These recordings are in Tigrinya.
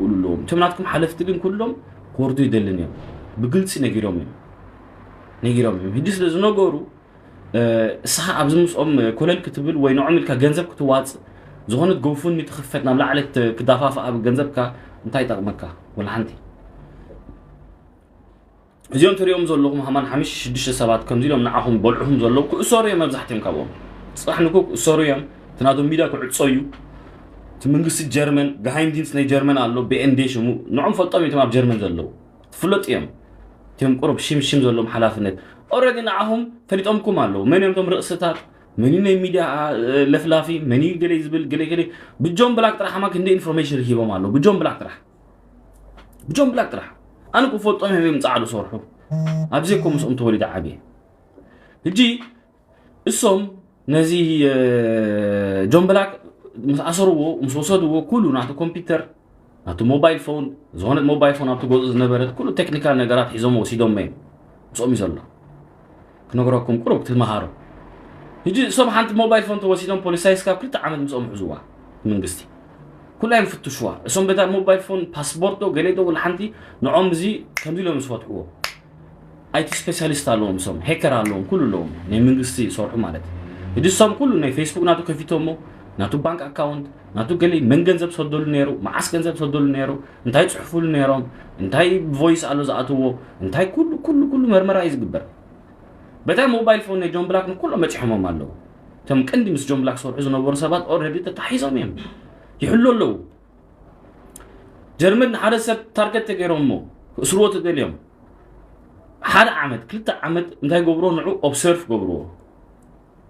ኣለዎም። እቶም ናትኩም ሓለፍቲ ግን ኩሎም ክወርዱ ይደልን እዮም። ብግልፂ ነጊሮም እዮም ነጊሮም እዮም። ሕጂ ስለ ዝነገሩ እስኻ ኣብዚ ምስኦም ኮለል ክትብል ወይ ንዖም ኢልካ ገንዘብ ክትዋፅ ዝኾነት ጎፉን ትኽፈት ናብ ላዕሊ ክዳፋፍ ኣብ ገንዘብካ እንታይ ይጠቕመካ? ወላ ሓንቲ። እዚኦም ትሪኦም ዘለኹም ሃማን ሓሙሽተ ሽዱሽተ ሰባት ከምዚ ኢሎም ንዓኹም በልዕኹም ዘለዉ ክእሰሩ እዮም። መብዛሕትኦም ካብኦም ፅባሕ ንኩ ክእሰሩ እዮም። እቲ ናቶም ሚድያ ክዕፀ እዩ። እቲ መንግስቲ ጀርመን ጋሃይምዲንስ ናይ ጀርመን ኣሎ ብኤንዴ ሽሙ ንዖም ፈልጦም እዮም ኣብ ጀርመን ዘለዉ ትፍለጡ እዮም። እቲኦም ቁሩብ ሽምሽም ዘለዎም ሓላፍነት ኦረዲ ንዓኹም ፈሊጦምኩም ኣለዉ። መን እዮም እቶም ርእስታት መን ናይ ሚድያ ለፍላፊ መን ገለ ዝብል ገለ ገለ ብጆን ብላክ ጥራሕ ሃማ ክንደ ኢንፎርሜሽን ሂቦም ኣለዉ ብጆን ብላክ ጥራሕ ብጆን ብላክ ጥራሕ ኣነ ክፈልጦም እዮም ፃዕዱ ሰርሑ ኣብዚ ኮ ምስኦም ተወሊደ ዓብየ። ሕጂ እሶም ነዚ ጆን ብላክ ምስ ኣሰርዎ ምስ ወሰድዎ ኩሉ ናቱ ኮምፒውተር ናቱ ሞባይል ፎን ዝኾነት ሞባይል ፎን ኣብቲ ገፁ ዝነበረት ኩሉ ቴክኒካል ነገራት ሒዞም ወሲዶም እዮም ምስኦም እዩ ዘሎ። ክነግረኩም ቁሩብ ክትመሃሩ። ሕጂ እሶም ሓንቲ ሞባይል ፎን ተወሲዶም ፖሊሳይስ ካብ ክልተ ዓመት ምስኦም ሕዝዋ መንግስቲ ኩላ እዮም ፍትሽዋ። እሶም በታ ሞባይል ፎን ፓስፖርት ዶ ገለ ዶ ወላ ሓንቲ ንዖም እዚ ከምዚ ኢሎም ዝፈትሕዎ ኣይቲ ስፔሻሊስት ኣለዎም እሶም ሄከር ኣለዎም ኩሉ ኣለዎም ናይ መንግስቲ ይሰርሑ ማለት እዩ። ሕጂ እሶም ኩሉ ናይ ፌስቡክ ናቱ ከፊቶሞ ናቱ ባንክ ኣካውንት ናቱ ገለ መን ገንዘብ ሰደሉ ነይሩ መዓስ ገንዘብ ሰደሉ ነይሩ እንታይ ፅሑፉሉ ነይሮም እንታይ ቮይስ ኣሎ ዝኣትዎ እንታይ ኩሉ ኩሉ ኩሉ መርመራ እዩ ዝግበር። በታ ሞባይል ፎን ናይ ጆን ብላክ ንኩሎም በፂሖሞም ኣለዉ። እቶም ቀንዲ ምስ ጆን ብላክ ዝሰርሑ ዝነበሩ ሰባት ኦረዲ ተታሒዞም እዮም ይሕሉ ኣለዉ። ጀርመን ንሓደ ሰብ ታርገት ተገይሮሞ ክእስርዎ ተደልዮም ሓደ ዓመት ክልተ ዓመት እንታይ ገብርዎ ንዑ ኦብሰርፍ ገብርዎ።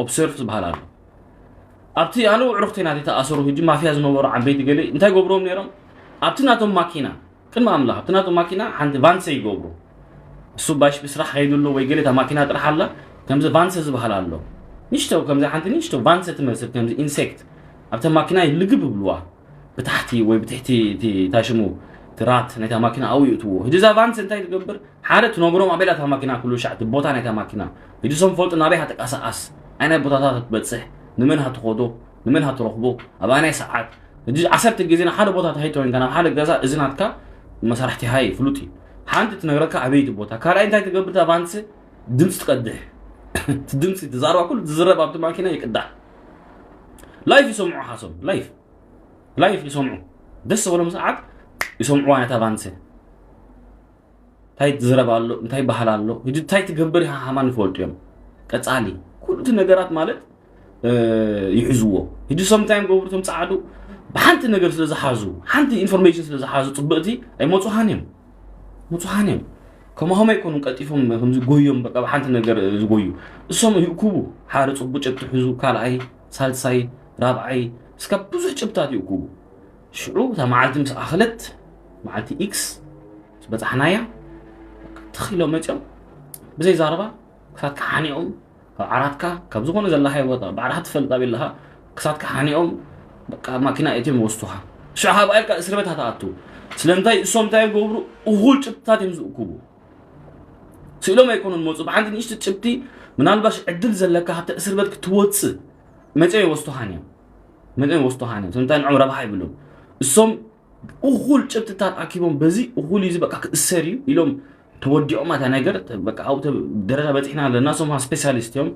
ኦብሰርፍ ዝበሃል ኣሎ ኣብቲ ኣነ ውዕሩኽቲ ናተይ ተኣሰሩ ሕጂ ማፍያ ዝነበሩ ዓበይቲ ገለ እንታይ ገብርዎም ነይሮም ኣብቲ ናቶም ማኪና ቅድሚ ኣምላኽ ኣብቲ ናቶም ማኪና ሓንቲ ቫንሰ ይገብሩ። እሱ ባሽ ብስራሕ ከይዱ ኣሎ ወይ ገለ እታ ማኪና ጥራሕ ኣላ ከምዚ ቫንሰ ዝበሃል ኣሎ። ንሽተው ከምዚ ሓንቲ ንሽተው ቫንሰ ትመስል ከምዚ ኢንሴክት ኣብተ ማኪና ልግብ ይብልዋ ብታሕቲ ወይ ብትሕቲ እቲ ታሽሙ ትራት ናይታ ማኪና ኣብኡ ይእትዎ። ሕጂ እዛ ቫንሰ እንታይ ትገብር ሓደ ትነግሮም ኣበይ ኣላ እታ ማኪና ኩሉ ሻዕ እቲ ቦታ ናይታ ማኪና ሕጂ እሶም ፈልጡ ናበይ ሃትንቀሳቐስ ኣየናይ ቦታታት ትበፅሕ ንመን ሃትኸዶ ንመን ሃትረኽቦ ኣብ ኣየናይ ሰዓት ሕጂ ዓሰርተ ግዜ ናብ ሓደ ቦታ ተኸይድ ተኮይንካ ናብ ሓደ ገዛ እዚ ናትካ መሳርሕቲ ሃይ ፍሉጥ እዩ። ሓንቲ ትነግረካ ኣበይ እቲ ቦታ ካልኣይ እንታይ ትገብር እታ ቫንስ ድምፂ ትቀድሕ እቲ ድምፂ ትዛረባ ኩሉ ትዝረብ ኣብቲ ማኪና ይቅዳሕ። ላይፍ ይሰምዑ ሓሶም ላይፍ ላይፍ ይሰምዑ ደስ ዝበሎም ሰዓት ይሰምዑዋ ነታ ቫንስ እንታይ ትዝረብ ኣሎ እንታይ ይበሃል ኣሎ ሕጂ እንታይ ትገብር ኢኻ ሃማን ይፈልጡ እዮም። ቀፃሊ ኩሉ እቲ ነገራት ማለት ይሕዝዎ። ሕጂ እሶም እንታይ እዮም ገብሩ እቶም ፀዓዱ ብሓንቲ ነገር ስለ ዝሓዙ ሓንቲ ኢንፎርሜሽን ስለ ዝሓዙ ፅብቕቲ ኣይመፁሃን እዮም መፁሃን እዮም። ከማሆም ኣይኮኑን ቀልጢፎም ከምዚ ጎዮም በቃ ብሓንቲ ነገር ዝጎዩ እሶም ይእኩቡ ሓደ ፅቡቅ ጨብቲ ሕዙ ካልኣይ ሳልሳይ ራብዓይ እስካብ ብዙሕ ጭብታት ይእኩቡ። ሽዑ እታ መዓልቲ ምስ ኣኸለት መዓልቲ ኢክስ ምስ በፃሕናያ ትኽ ኢሎም መፅኦም ብዘይ ዛረባ ክሳትካ ሓኒቖም ካብ ዓራትካ ካብ ዝኾነ ዘለኻዮ ቦታ ባዕልኻ ትፈልጥ ኣበይ ኣለኻ ክሳትካ ሓኒቖም በቃ ማኪና እትዮም ወስቱኻ ሽዑ ሃብኣ ኢልካ እስርበት ኣትኣቱ። ስለምንታይ እሶም እንታይ ይገብሩ እኹል ጭብጥታት እዮም ዝእክቡ ስኢሎም ኣይኮኑን መፁ ብሓንቲ ንእሽቲ ጭብቲ ምናልባሽ ዕድል ዘለካ ካብቲ እስርበት ክትወፅእ መፅኦም ይወስቱኻን እዮም መፅኦም ይወስቱኻን እዮም ስለምንታይ ንዖም ረብሓ ይብሎም እሶም እኹል ጭብጥታት ኣኪቦም በዚ እኹል እዩ በቃ ክእሰር እዩ ኢሎም ተወዲኦም ኣታ ነገር በቃ ኣብኡ ደረጃ በፂሕና ኣለና እሶም ስፔሻሊስት እዮም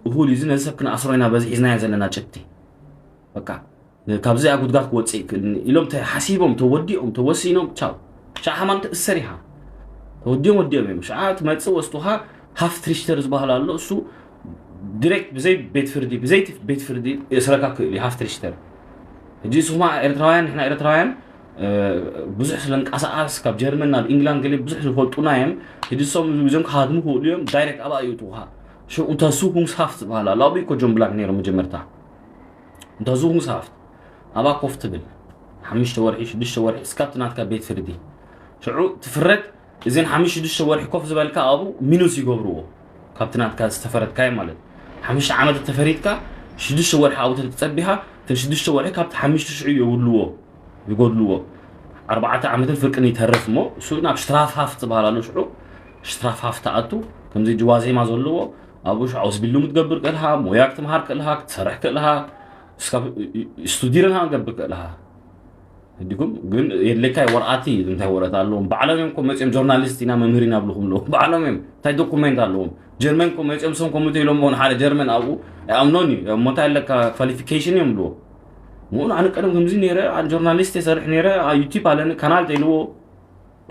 እኹል እዩ ነዚ ሰብ ክንኣስሮ ኢና በዚ ሒዝናዮ ዘለና ጭብቲ በቃ ካብዚ ኣጉድጋድ ክወፅእ ይክእል ኢሎም ሓሲቦም ተወዲኦም ተወሲኖም ቻው ሻዕ ሃማም ትእሰር ኢኻ ተወዲኦም ወዲኦም እዮም ሻዓ ትመፅእ ወስቱኻ ሃፍ ትሪሽተር ዝበሃል ኣሎ እሱ ዲሬክት ብዘይ ቤት ፍርዲ ብዘይ ቤት ፍርዲ የስረካ ክእል እዩ ሃፍ ትሪሽተር ሕጂ ስኹማ ኤርትራውያን ንሕና ኤርትራውያን ብዙሕ ስለ ንቀሳቀስ ካብ ጀርመን ናብ ኢንግላንድ ገለ ብዙሕ ዝፈልጡና እዮም ሕጂ ሶም ዞም ክሃድሙ ክእሉ እዮም ዳይሬክት ኣብኣ ይእትውኻ ሽዑ እንተ ሱ ሁንግስ ሃፍት ዝበሃል ኣሎ ኣብኡ ኮ ጆን ብላክ ነይሩ መጀመርታ እንተ ሱ ሁንግስ ሃፍት ኣብኣ ኮፍ ትብል ሓሙሽተ ወርሒ ሽዱሽተ ወርሒ እስካብ ናትካ ቤት ፍርዲ ሽዑ ትፍረድ እዘን ሓሙሽተ ሽዱሽተ ወርሒ ኮፍ ዝበልካ ኣብኡ ሚኑስ ይገብርዎ ካብቲ ናትካ ዝተፈረድካዮ ማለት ሓሙሽተ ዓመት ተፈሪድካ ሽዱሽተ ወርሒ ኣብኡ ተፀቢኻ እተን ሽዱሽተ ወርሒ ካብቲ ሓሙሽተ ሽዑ የውልዎ ይጎድልዎ ኣርባዕተ ዓመትን ፍርቅን ይተርፍ እሞ እሱ ናብ ሽትራፍሃፍት ዝበሃል ኣሎ ሽዑ ሽትራፍሃፍት ትኣቱ ከምዚ ጅዋዜማ ዘለዎ ኣብኡ ሽዑ ኣውስቢልዱም ክትገብር ክእልኻ ሞያ ክትምሃር ክእልኻ ክትሰርሕ ክእልኻ ስቱዲርና ክገብር ክእልኻ ሕዲኩም ግን የድለካ ወረኣቲ እንታይ ወረታ ኣለዎም? ባዕሎም እዮም እኮ መፅኦም ጆርናሊስት ኢና መምህር ኢና ብልኹም ኣለዎ። ባዕሎም እዮም እንታይ ዶኩሜንት ኣለዎም? ጀርመን እኮ መፅኦም ሰም ከምኡ ኢሎም ሆን ሓደ ጀርመን ኣብኡ ኣይኣምኖን እዩ። እሞ እንታይ ኣለካ ኳሊፊኬሽን እዮም ብልዎ። ምኡን ኣነ ቀደም ከምዚ ነይረ፣ ኣነ ጆርናሊስት የሰርሕ ነይረ፣ ኣብ ዩቲብ ኣለኒ ካናል ተይልዎ።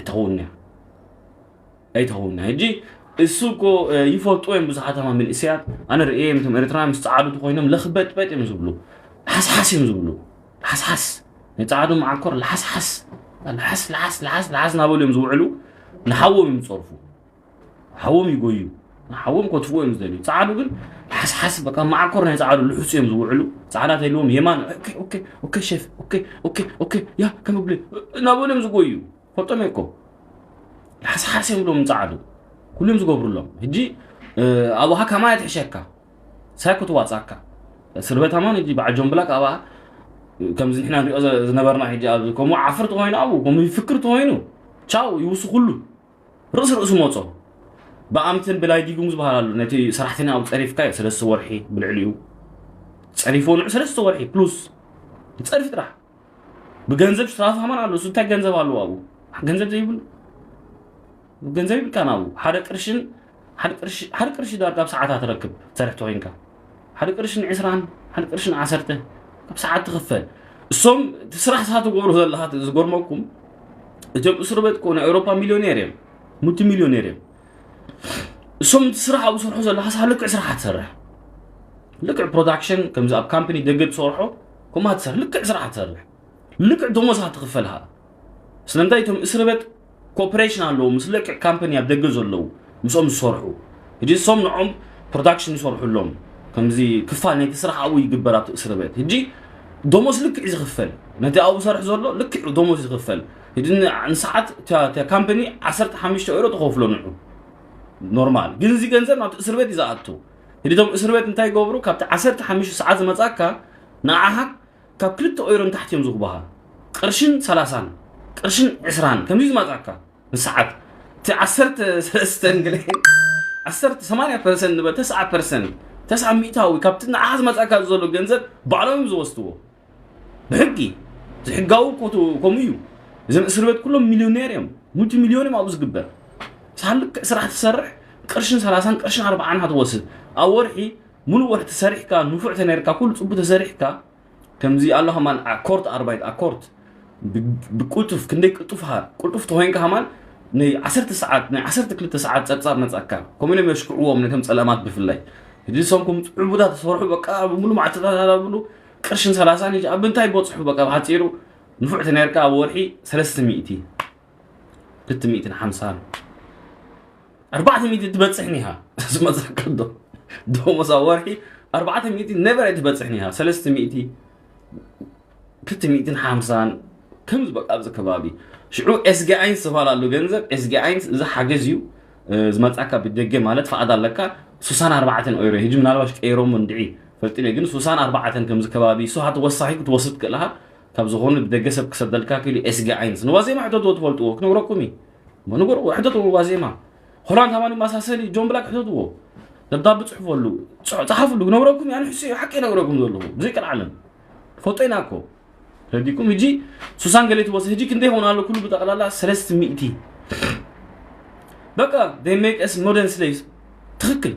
እተኸውን እያ ኣይተኸውን። ሕጂ እሱ እኮ ይፈልጡ እዮም ብዙሓት ኣማ መንእሰያት። ኣነ ርእየ እዮም እቶም ኤርትራ ምስ ጸዓዱ ተኮይኖም ለኽበጥበጥ እዮም ዝብሉ። ሓስሓስ እዮም ዝብሉ። ሓስሓስ ናይ ጸዓዱ መዓኮር ለሓስሓስ ለሓስ ለሓስ ለሓስ ለሓስ እናበሉ እዮም ዝውዕሉ። ንሓዎም እዮም ዝጸርፉ። ሓዎም ይጎዩ። ንሓዎም ከትፍዎ እዮም ዝደልዩ። ጸዓዱ ግን ለሓስሓስ በቃ መዓኮር ናይ ጸዓዱ ልሑስ እዮም ዝውዕሉ። ጸዓዳ ተልዎም የማን ኦኬ ኦኬ ኦኬ ሼፍ ኦኬ ኦኬ ኦኬ ያ ከምብል እናበሉ እዮም ዝጎዩ። ፈልጦም እኮ ሓስሓስ እዮም ብሎም ጻዕዱ ኩሉም ዝገብሩሎም። ሕጂ ኣብሃ ከማይ ትሕሸካ ሳይ ክትዋጻካ እስርበታማን ሕጂ በዓል ጆን ብላክ ኣብኣ ከምዚ ንሕና ንሪኦ ዝነበርና ሕጂ ኣብዚ ከምኡ ዓፍር ተኮይኑ ኣብኡ ከምኡ ይፍክር ተኮይኑ ቻው ይውሱ ኩሉ ርእሲ ርእሱ መጾ። ብኣምትን ብላይ ዲጉም ዝበሃል ኣሎ። ነቲ ሰራሕተኛ ኣብ ጸሪፍካ እዩ ሰለስተ ወርሒ ብልዕሊኡ ጸሪፎ ንዑ ሰለስተ ወርሒ ፕሉስ ጸርፊ ጥራሕ ብገንዘብ ሽራፍ ሃማን ኣሎ። እሱ እንታይ ገንዘብ ኣለዎ ኣብኡ? ገንዘብ ዘይብሉ ገንዘብ ይብልካ ናብኡ ሓደ ቅርሽን ሓደ ቅርሺ ዳርጋ ኣብ ሰዓታት ትረክብ ትሰርሕ ተኮይንካ ሓደ ቅርሽን ዕስራን ሓደ ቅርሽን ዓሰርተ ካብ ሰዓት ትኽፈል። እሶም እቲ ስራሕ ሳት ትገብሩ ዘለካ ዝገርመኩም እቶም እስር ቤት ኮ ናይ ኤውሮፓ ሚሊዮኔር እዮም። ሙቲ ሚሊዮኔር እዮም። እሶም እቲ ስራሕ ኣብኡ ሰርሑ ዘለካ ሳ ልክዕ ስራሕ ትሰርሕ ልክዕ ፕሮዳክሽን ከምዚ ኣብ ካምፕኒ ደገ ትሰርሖ ከምኣ ትሰርሕ ልክዕ ስራሕ ትሰርሕ ልክዕ ደሞዝ ትኽፈልካ። ስለምንታይ እቶም እስር ቤት ኮኦፕሬሽን ኣለዎ ምስ ልክዕ ካምፕኒ ኣብ ደገ ዘለዉ ምስኦም ዝሰርሑ ሕጂ እሶም ንዖም ፕሮዳክሽን ይሰርሑሎም። ከምዚ ክፋል ናይቲ ስራሕ ኣብኡ ይግበር ኣብቲ እስር ቤት ሕጂ ደሞዝ ልክዕ ዝኽፈል ነቲ ኣብኡ ሰርሕ ዘሎ ልክዕ ደሞዝ ዝኽፈል ሕጂ ንሰዓት ካምፕኒ ዓሰርተ ሓሙሽተ ዩሮ ተኸፍሎ ንዑ ኖርማል ግን እዚ ገንዘብ ናብቲ እስር ቤት ይዝኣቱ። ሕጂ እቶም እስር ቤት እንታይ ይገብሩ ካብቲ ዓሰርተ ሓሙሽተ ሰዓት ዝመፃካ ንዓኻ ካብ ክልተ ኦይሮ ንታሕቲ እዮም ዝኽቡኻ። ቅርሽን ሰላሳን ቅርሽን ዕስራን ከምዚ ዝመጻካ ንሰዓት እቲ ዓሰርተ ሰለስተን ገለ ዓሰርተ ሰማንያ ፐርሰንት ንበል ተስዓ ፐርሰንት ተስዓ ሚእታዊ ካብቲ ንዓኻ ዝመጻካ ዘሎ ገንዘብ ባዕሎም እዮም ዝወስድዎ። ብሕጊ ዝሕጋዊ ኮቱ ከምኡ እዩ። እዞም እስር ቤት ኩሎም ሚሊዮኔር እዮም። ሙልቲ ሚሊዮን እዮም ኣብኡ ዝግበር። ሳልክ ስራሕ ትሰርሕ ቅርሽን ሰላሳን ቅርሽን ኣርባዓን ሃትወስድ ኣብ ወርሒ ሙሉእ ወርሒ ተሰሪሕካ ንፉዕ ተነርካ ኩሉ ጽቡቅ ተሰሪሕካ ከምዚ ኣሎ ከማን ኣኮርት ኣርባይት ኣኮርት ብቁልጡፍ ክንደይ ቅልጡፍ ሃ ቅልጡፍ ተኮይንካ ከማን ናይ ዓሰርተ ሰዓት ናይ ዓሰርተ ክልተ ሰዓት ጸብጻብ መጻካ። ከምኡ ኢሎም የሽክዕዎም ነቶም ጸለማት ብፍላይ። ሕጂ ሰምኩም ዕቡዳት ተሰርሑ በቃ ብሙሉ ማዕተታት ብሉ ቅርሽን ሰላሳን ሕጂ ኣብ እንታይ በጽሑ በቃ ብሓጺሩ ንፉዕ ተነርካ ኣብ ወርሒ ሰለስተ ሚእቲ ክልተ ሚእትን ሓምሳን ኣርባዕተ ሚእቲ ትበጽሕ ኒሃ ዝመጽእ ከሎ ደሞዝ ኣብ ወርሒ ኣርባዕተ ሚእቲ ነበር ኣይትበጽሕ ኒሃ ሰለስተ ሚእቲ ክልተ ሚእትን ሓምሳን ከም ዝበቃ ኣብዚ ከባቢ ሽዑ ኤስጊኣይንስ ዝበሃል ኣሎ ገንዘብ ኤስጊኣይንስ እዚ ሓገዝ እዩ ዝመጻካ ብደገ ማለት ፍቓድ ኣለካ ሱሳን ኣርባዕተን ኦይሮ ሕጂ ምናልባሽ ቀይሮም እንድዒ ፈልጥነ ግን ሱሳን ኣርባዕተን ከምዚ ከባቢ ሱሃ ተወሳኺ ክትወስድ ክእልኻ ካብ ዝኾኑ ብደገ ሰብ ክሰደልካ ክኢሉ ኤስጊኣይንስ ንዋዜማ ሕተትዎ ትፈልጥዎ ክነግረኩም እዩ ንገርዎ ሕተትዎ ዋዜማ ሆላንድ ሃማን ይመሳሰል እዩ ጆን ብላክ ሕተትዎ ደብዳብ ጽሕፈሉ ጸሓፍሉ ክነግረኩም ያን ሕሱ ሓቂ ነግረኩም ዘለኹ ብዘይ ቀልዓለም ፎቶ ኢና እኮ ረዲኩም ሕጂ ሱሳን ገሌት ወስ ሕጂ ክንደይ ሆን ኣሎ ኩሉ ብጠቕላላ ሰለስተ ሚእቲ በቃ they make us modern slaves ትኽክል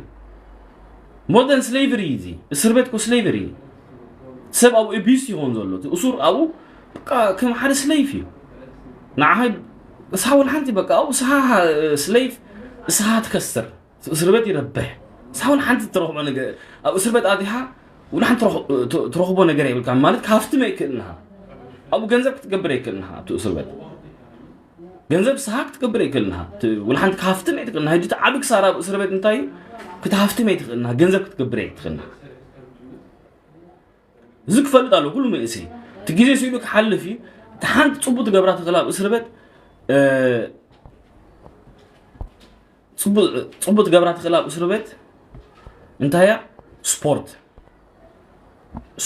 modern slavery እዚ እስር ቤት ኮ slavery ሰብ ኣብኡ abuse ይኾን ዘሎ እቲ እሱር ኣብኡ በቃ ከም ሓደ slave እዩ ንዓይ እሳ ወላ ሓንቲ በቃ ኣብኡ ስሃ slave እስሃ ትከስር እስር ቤት ይረብሕ እሳ ወላ ሓንቲ ትረኽቦ ነገር ኣብ እስር ቤት ኣቲኻ ወላ ሓንቲ ትረኽቦ ነገር የብልካ ማለት ካፍትም ኣይክእልንሃ ኣብኡ ገንዘብ ክትገብር ኣይክእልንሃ ኣብቲ እስር ቤት ገንዘብ ስሃ ክትገብር ኣይክእልንሃ ወላ ሓንቲ ካፍትም ኣይትክእልንሃ ሕጂ ዓቢ ክሳራ ኣብ እስር ቤት እንታይ እዩ ክትሃፍትም ኣይትክእልንሃ ገንዘብ ክትገብር ኣይትክእልንሃ እዚ ክፈልጥ ኣሎ ኩሉ መንእሰይ እቲ ግዜ ስኢሉ ክሓልፍ እዩ እቲ ሓንቲ ፅቡቅ ትገብራ ትኽእል ኣብ እስር ቤት ፅቡቅ ትገብራ ትኽእል ኣብ እስር ቤት እንታይ እያ ስፖርት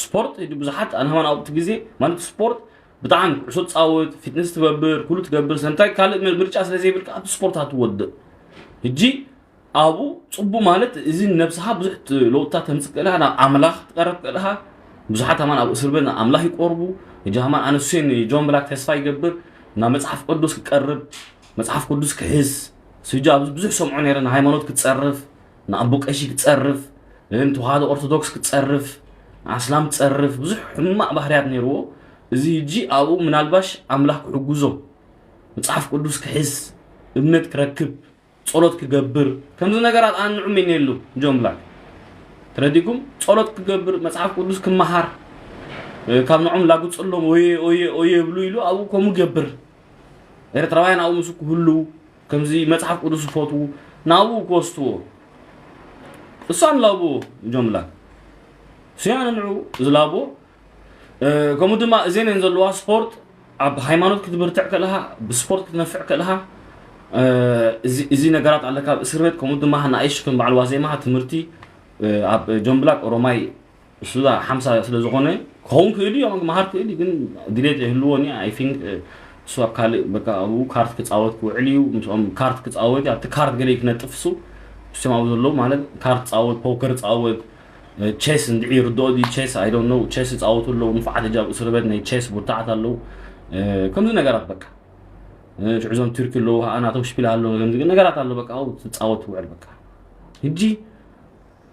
ስፖርት ብዙሓት ኣነ ከማን ኣብቲ ግዜ ማለት ስፖርት ብጣዕሚ ኩዕሶ ትፃወት ፊትነስ ትገብር ኩሉ ትገብር ስለምንታይ ካልእ ምርጫ ስለ ዘይብልካ ኣብቲ ስፖርት ትወድእ ሕጂ ኣብኡ ጽቡቕ ማለት እዚ ንነብስኻ ብዙሕ ለውጥታት ተምጽእ ክእልኻ ናብ ኣምላኽ ትቐርብ ክእልኻ ብዙሓት ኣማን ኣብ እስር ቤት ንኣምላኽ ይቆርቡ። ሕጂ ኣማን ኣነሱን ጆን ብላክ ተስፋ ይገብር ናብ መጽሓፍ ቅዱስ ክቀርብ፣ መጽሓፍ ቅዱስ ክሕዝ። ሕጂ ኣብዚ ብዙሕ ሰምዖ ነይረ፣ ንሃይማኖት ክጸርፍ፣ ንኣቦ ቀሺ ክጸርፍ፣ ንተዋህዶ ኦርቶዶክስ ክጸርፍ፣ ንኣስላም ክጸርፍ፣ ብዙሕ ሕማቕ ባህርያት ነይርዎ። እዚ ሕጂ ኣብኡ ምናልባሽ ኣምላኽ ክሕግዞ፣ መጽሓፍ ቅዱስ ክሕዝ፣ እምነት ክረክብ፣ ጸሎት ክገብር፣ ከምዚ ነገራት ኣንዑም ይኔሉ ጆን ብላክ። ተረዲኩም? ጸሎት ክገብር፣ መጽሓፍ ቅዱስ ክመሃር፣ እ፣ ካብ ንዖም ላጉጽሎም፣ "ኦየ፣ ኦየ፣ ኦየ" ይብሉ ኢሉ ኣብኡ ከምኡ ገብር። ኤርትራውያን ኣብኡ ምስ ክህልዉ፣ ከምዚ መጽሓፍ ቅዱስ ዝፈትዉ፣ ናብኡ ክወስድዎ። እሱ ኣንላብዎ ጆን ብላክ። እሱ ኣንዑ ዝላቦ። እ፣ ከምኡ ድማ እዘን ዘለዋ ስፖርት ኣብ ሃይማኖት ክትብርትዕ ከለኻ፣ ብስፖርት ክትነፍዕ ከለኻ፣ እ፣ እዚ፣ እዚ ነገራት ኣለካ ኣብ እስር ቤት። ከምኡ ድማ ንኣይሽ ከም በዓል ዋዜማ ትምህርቲ፣ እ፣ ኣብ ጆን ብላክ ኦሮማይ እሱ ሓምሳ ስለ ዝኾነ ክኸውን ክእል እዩ፣ ኣማን ክመሃር ክእል እዩ፣ ግን ድሌት የህልዎን እዩ። I think፣ እ፣ እሱ ኣብ ካልእ በቃ ኣብኡ ካርት ክጻወት ክውዕል እዩ። ምስኦም ካርት ክጻወት እዩ። ኣብቲ ካርት ገለ ክነጥፍ እሱ፣ እሱም ኣብኡ ዘለዉ ማለት ካርት ጻወት፣ ፖከር ጻወት፣ እ፣ ቼስ እንድዒ ርድኦ ድዩ ቼስ? I don't know። ቼስ ይጻወቱ ኣለዉ። ንፉዓት ሕጂ ኣብ እስር ቤት ናይ ቼስ ብርቱዓት ኣለዉ። እ፣ ከምዚ ነገራት በቃ። እ፣ ሽዑ እዞም ቱርኪ ኣለዉ፣ ኸኣ ናቶም ሽፒላ ኣለዉ፣ ከምዚ ነገራት ኣሎ በቃ፣ ኣብኡ ትጻወት ትውዕል በቃ። ሕጂ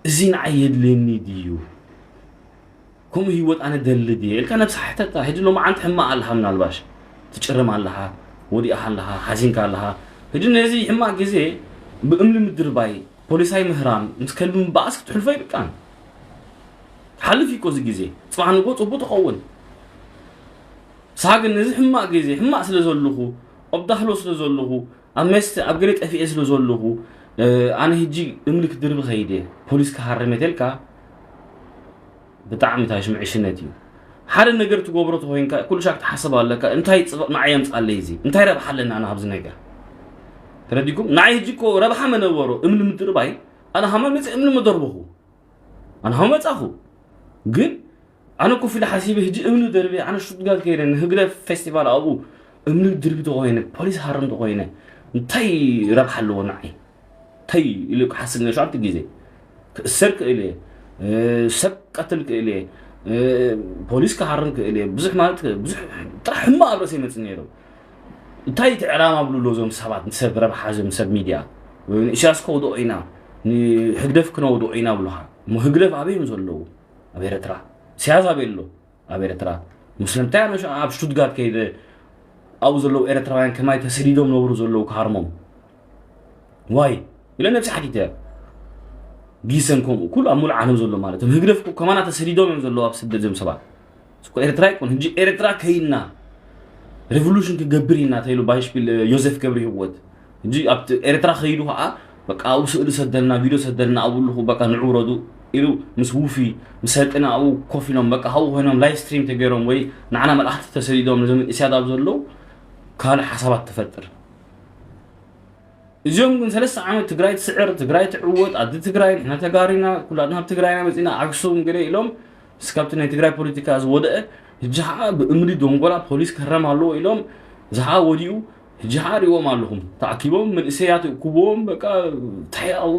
እዚ ንዓይ የድልየኒ ድዩ? ከምኡ ህይወት ኣነ ደሊ ድየ? ኢልካ ነብስኻ ሕተታ። ሕጂ ሎማዓንቲ ሕማቕ ኣለኻ፣ ምናልባሽ ትጭርም ኣለኻ፣ ወዲእኻ ኣለኻ፣ ሓዚንካ ኣለኻ። ሕጂ ነዚ ሕማቕ ግዜ ብእምኒ ምድርባይ፣ ፖሊሳይ ምህራም፣ ምስ ከልቢ ምባኣስ ክትሕልፎ ይብቃን። ክሓልፍ እዩ እኮ እዚ ግዜ። ጽባሕ ንግሆ ጽቡቕ ትኸውን። ንስኻ ግን ነዚ ሕማቕ ግዜ፣ ሕማቕ ስለ ዘለኹ፣ ኣብ ዳህሎ ስለ ዘለኹ፣ ኣብ መስተ፣ ኣብ ገለ ጠፊኤ ስለ ዘለኹ፣ እ፣ ኣነ ሕጂ እምኒ ክድርቢ ከይደ፣ ፖሊስ ክሃርም እየ ተልካ፣ ብጣዕሚ ታሽም ዕሽነት እዩ። ሓደ ነገር ትገብሮ ተኾይንካ፣ ኩሉ ሻዕ ክትሓስብ ኣለካ፣ እንታይ ጽብቕ ንዓይ የምጽኣለይ እዚ? እንታይ ረብሓ ኣለኒ ኣነ ኣብዚ ነገር? ተረዲኩም? ንዓይ ሕጂ እኮ ረብሓ መነበሮ፣ እምኒ ምድርባይ፣ ኣነ ሃመ መጽእ እምኒ መደርበኹ። ኣነ ሃመ መጻኹ። ግን ኣነ ኮፍ ኢለ ሓሲበ፣ ሕጂ እምኒ ደርብየ፣ ኣነ ሽቱትጋርት ከይደ፣ ንህግደፍ ፌስቲቫል ኣብኡ እምኒ ድርቢ ተኾይነ፣ ፖሊስ ሃርም ተኾይነ፣ እንታይ ረብሓ ኣለዎ ንዓይ? እንታይ ኢሉ ክሓስብ ነይሩ ኣብቲ ግዜ? ክእሰር ክእል እየ፣ እ፣ ሰብ ቀትል ክእል እየ፣ እ፣ ፖሊስ ክሃርም ክእል እየ። ብዙሕ ማለት ብዙሕ ጥራሕ ሕማቕ ኣብ ርእሰይ ይመጽእ ነይሩ። እንታይ እቲ ዕላማ ብሉ ኣሎ እዞም ሰባት፣ ንሰብ ረብሓ፣ እዞም ሰብ ሚድያ? ወይ ንእስያስ ከውድኦ ኢና፣ ንህግደፍ ክነውድኦ ኢና ብሉኻ። እሞ ህግደፍ ኣበይ እዮም ዘለዉ? ኣብ ኤርትራ። ኢስያስ ኣበይ ኣሎ? ኣብ ኤርትራ። ስለምንታይ ኣነ ሸ-፣ ኣብ ሽቱትጋርት ከይደ ኣብኡ ዘለዉ ኤርትራውያን ከማይ ተሰዲዶም ነብሩ ዘለዉ ክሃርሞም? ዋይ? ኢለ ነብሲ ሓቲተ። ጊሰን ከምኡ፣ ኩሉ ኣብ ሙሉእ ዓለም ዘሎ ማለት እዮም። ህግደፍ እኮ ከማና ተሰዲዶም እዮም ዘለዉ ኣብ ስደት እዞም ሰባት። እኮ ኤርትራ ይኮን፣ ሕጂ ኤርትራ ከይድና ሬቮሉሽን ክገብር ኢና ተይሉ ባይሽፒል ዮሴፍ ገብረ ህይወት። ሕጂ ኣብቲ ኤርትራ ከይዱ ኸዓ በቃ ኣብኡ ስእሊ ሰደልና፣ ቪድዮ ሰደልና፣ ኣብኡ ኣለኹ በቃ ንዑ ውረዱ ኢሉ ምስ ውፊ፣ ምስ ሰልጥነ ኣብኡ ኮፍ ኢሎም በቃ ካብኡ ኮይኖም ላይቭ ስትሪም ተገይሮም ወይ ንዓና መልኣኽቲ ተሰዲዶም ነዞም መንእስያት ኣብ ዘለዉ ካልእ ሓሳባት ትፈጥር። እዚኦም ግን ሰለስተ ዓመት ትግራይ ትስዕር፣ ትግራይ ትዕወት፣ ኣዲ ትግራይ ንሕና ተጋሪና፣ ኩላትና ኣብ ትግራይና መጺና ኣክሱም ገለ ኢሎም፣ እስካብቲ ናይ ትግራይ ፖለቲካ ዝወደአ፣ ሕጂ ኸዓ ብእምኒ ደንጎላ ፖሊስ ክህረም ኣለዎ ኢሎም፣ እዚ ኸዓ ወዲኡ፣ ሕጂ ኸዓ ሪእዎም ኣለኹም። ተኣኪቦም፣ መንእሰያት እኩብዎም፣ በቃ፣ እንታይ ኣብኡ፣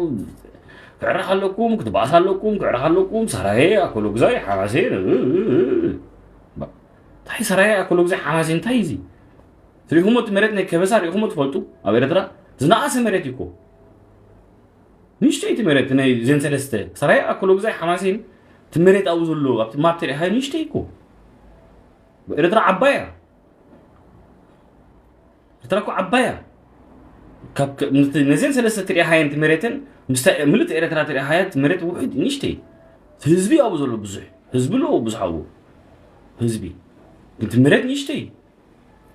ክዕረኽ ኣለኩም፣ ክትበኣስ ኣለኩም፣ ክዕረኽ ኣለኩም፣ ሰራየ፣ ኣኮሎግዛይ፣ ሓማሴን፣ እ፣ እ፣ እ፣ እ። ባ-፣ እንታይ ሰራየ፣ ኣኮሎግዛይ፣ ሓማሴን፣ እንታይ እዚ? ሪእኹሞ እቲ መሬት ናይ ከበሳ ሪእኹሞ ትፈልጡ? ኣብ ኤርትራ ዝነኣሰ መሬት እዩ እኮ። ንእሽተይ እቲ መሬት ናይ ዜን ሰለስተ፣ ሰራየ፣ ኣኮሎግዛይ፣ ሓማሴን፣ እቲ መሬት ኣብኡ ዘሎ፣ ኣብቲ ማፕ ተሪእኻዮ ንእሽተይ እኮ። ኤርትራ ዓባይ እያ። ኤርትራ እኮ ዓባይ እያ። ካብ ከ-፣ ምስቲ ነዘን ሰለስተ ትሪእኻየን እቲ መሬትን ምስታ ምልእቲ ኤርትራ ትሪእኻያ እቲ መሬት ውሑድ ንእሽተይ። ህዝቢ ኣብኡ ዘሎ ብዙሕ። ህዝቢ ኣለዎ ብዙሕ ኣብኡ። ህዝቢ። ግን እቲ መሬት ንእሽተይ።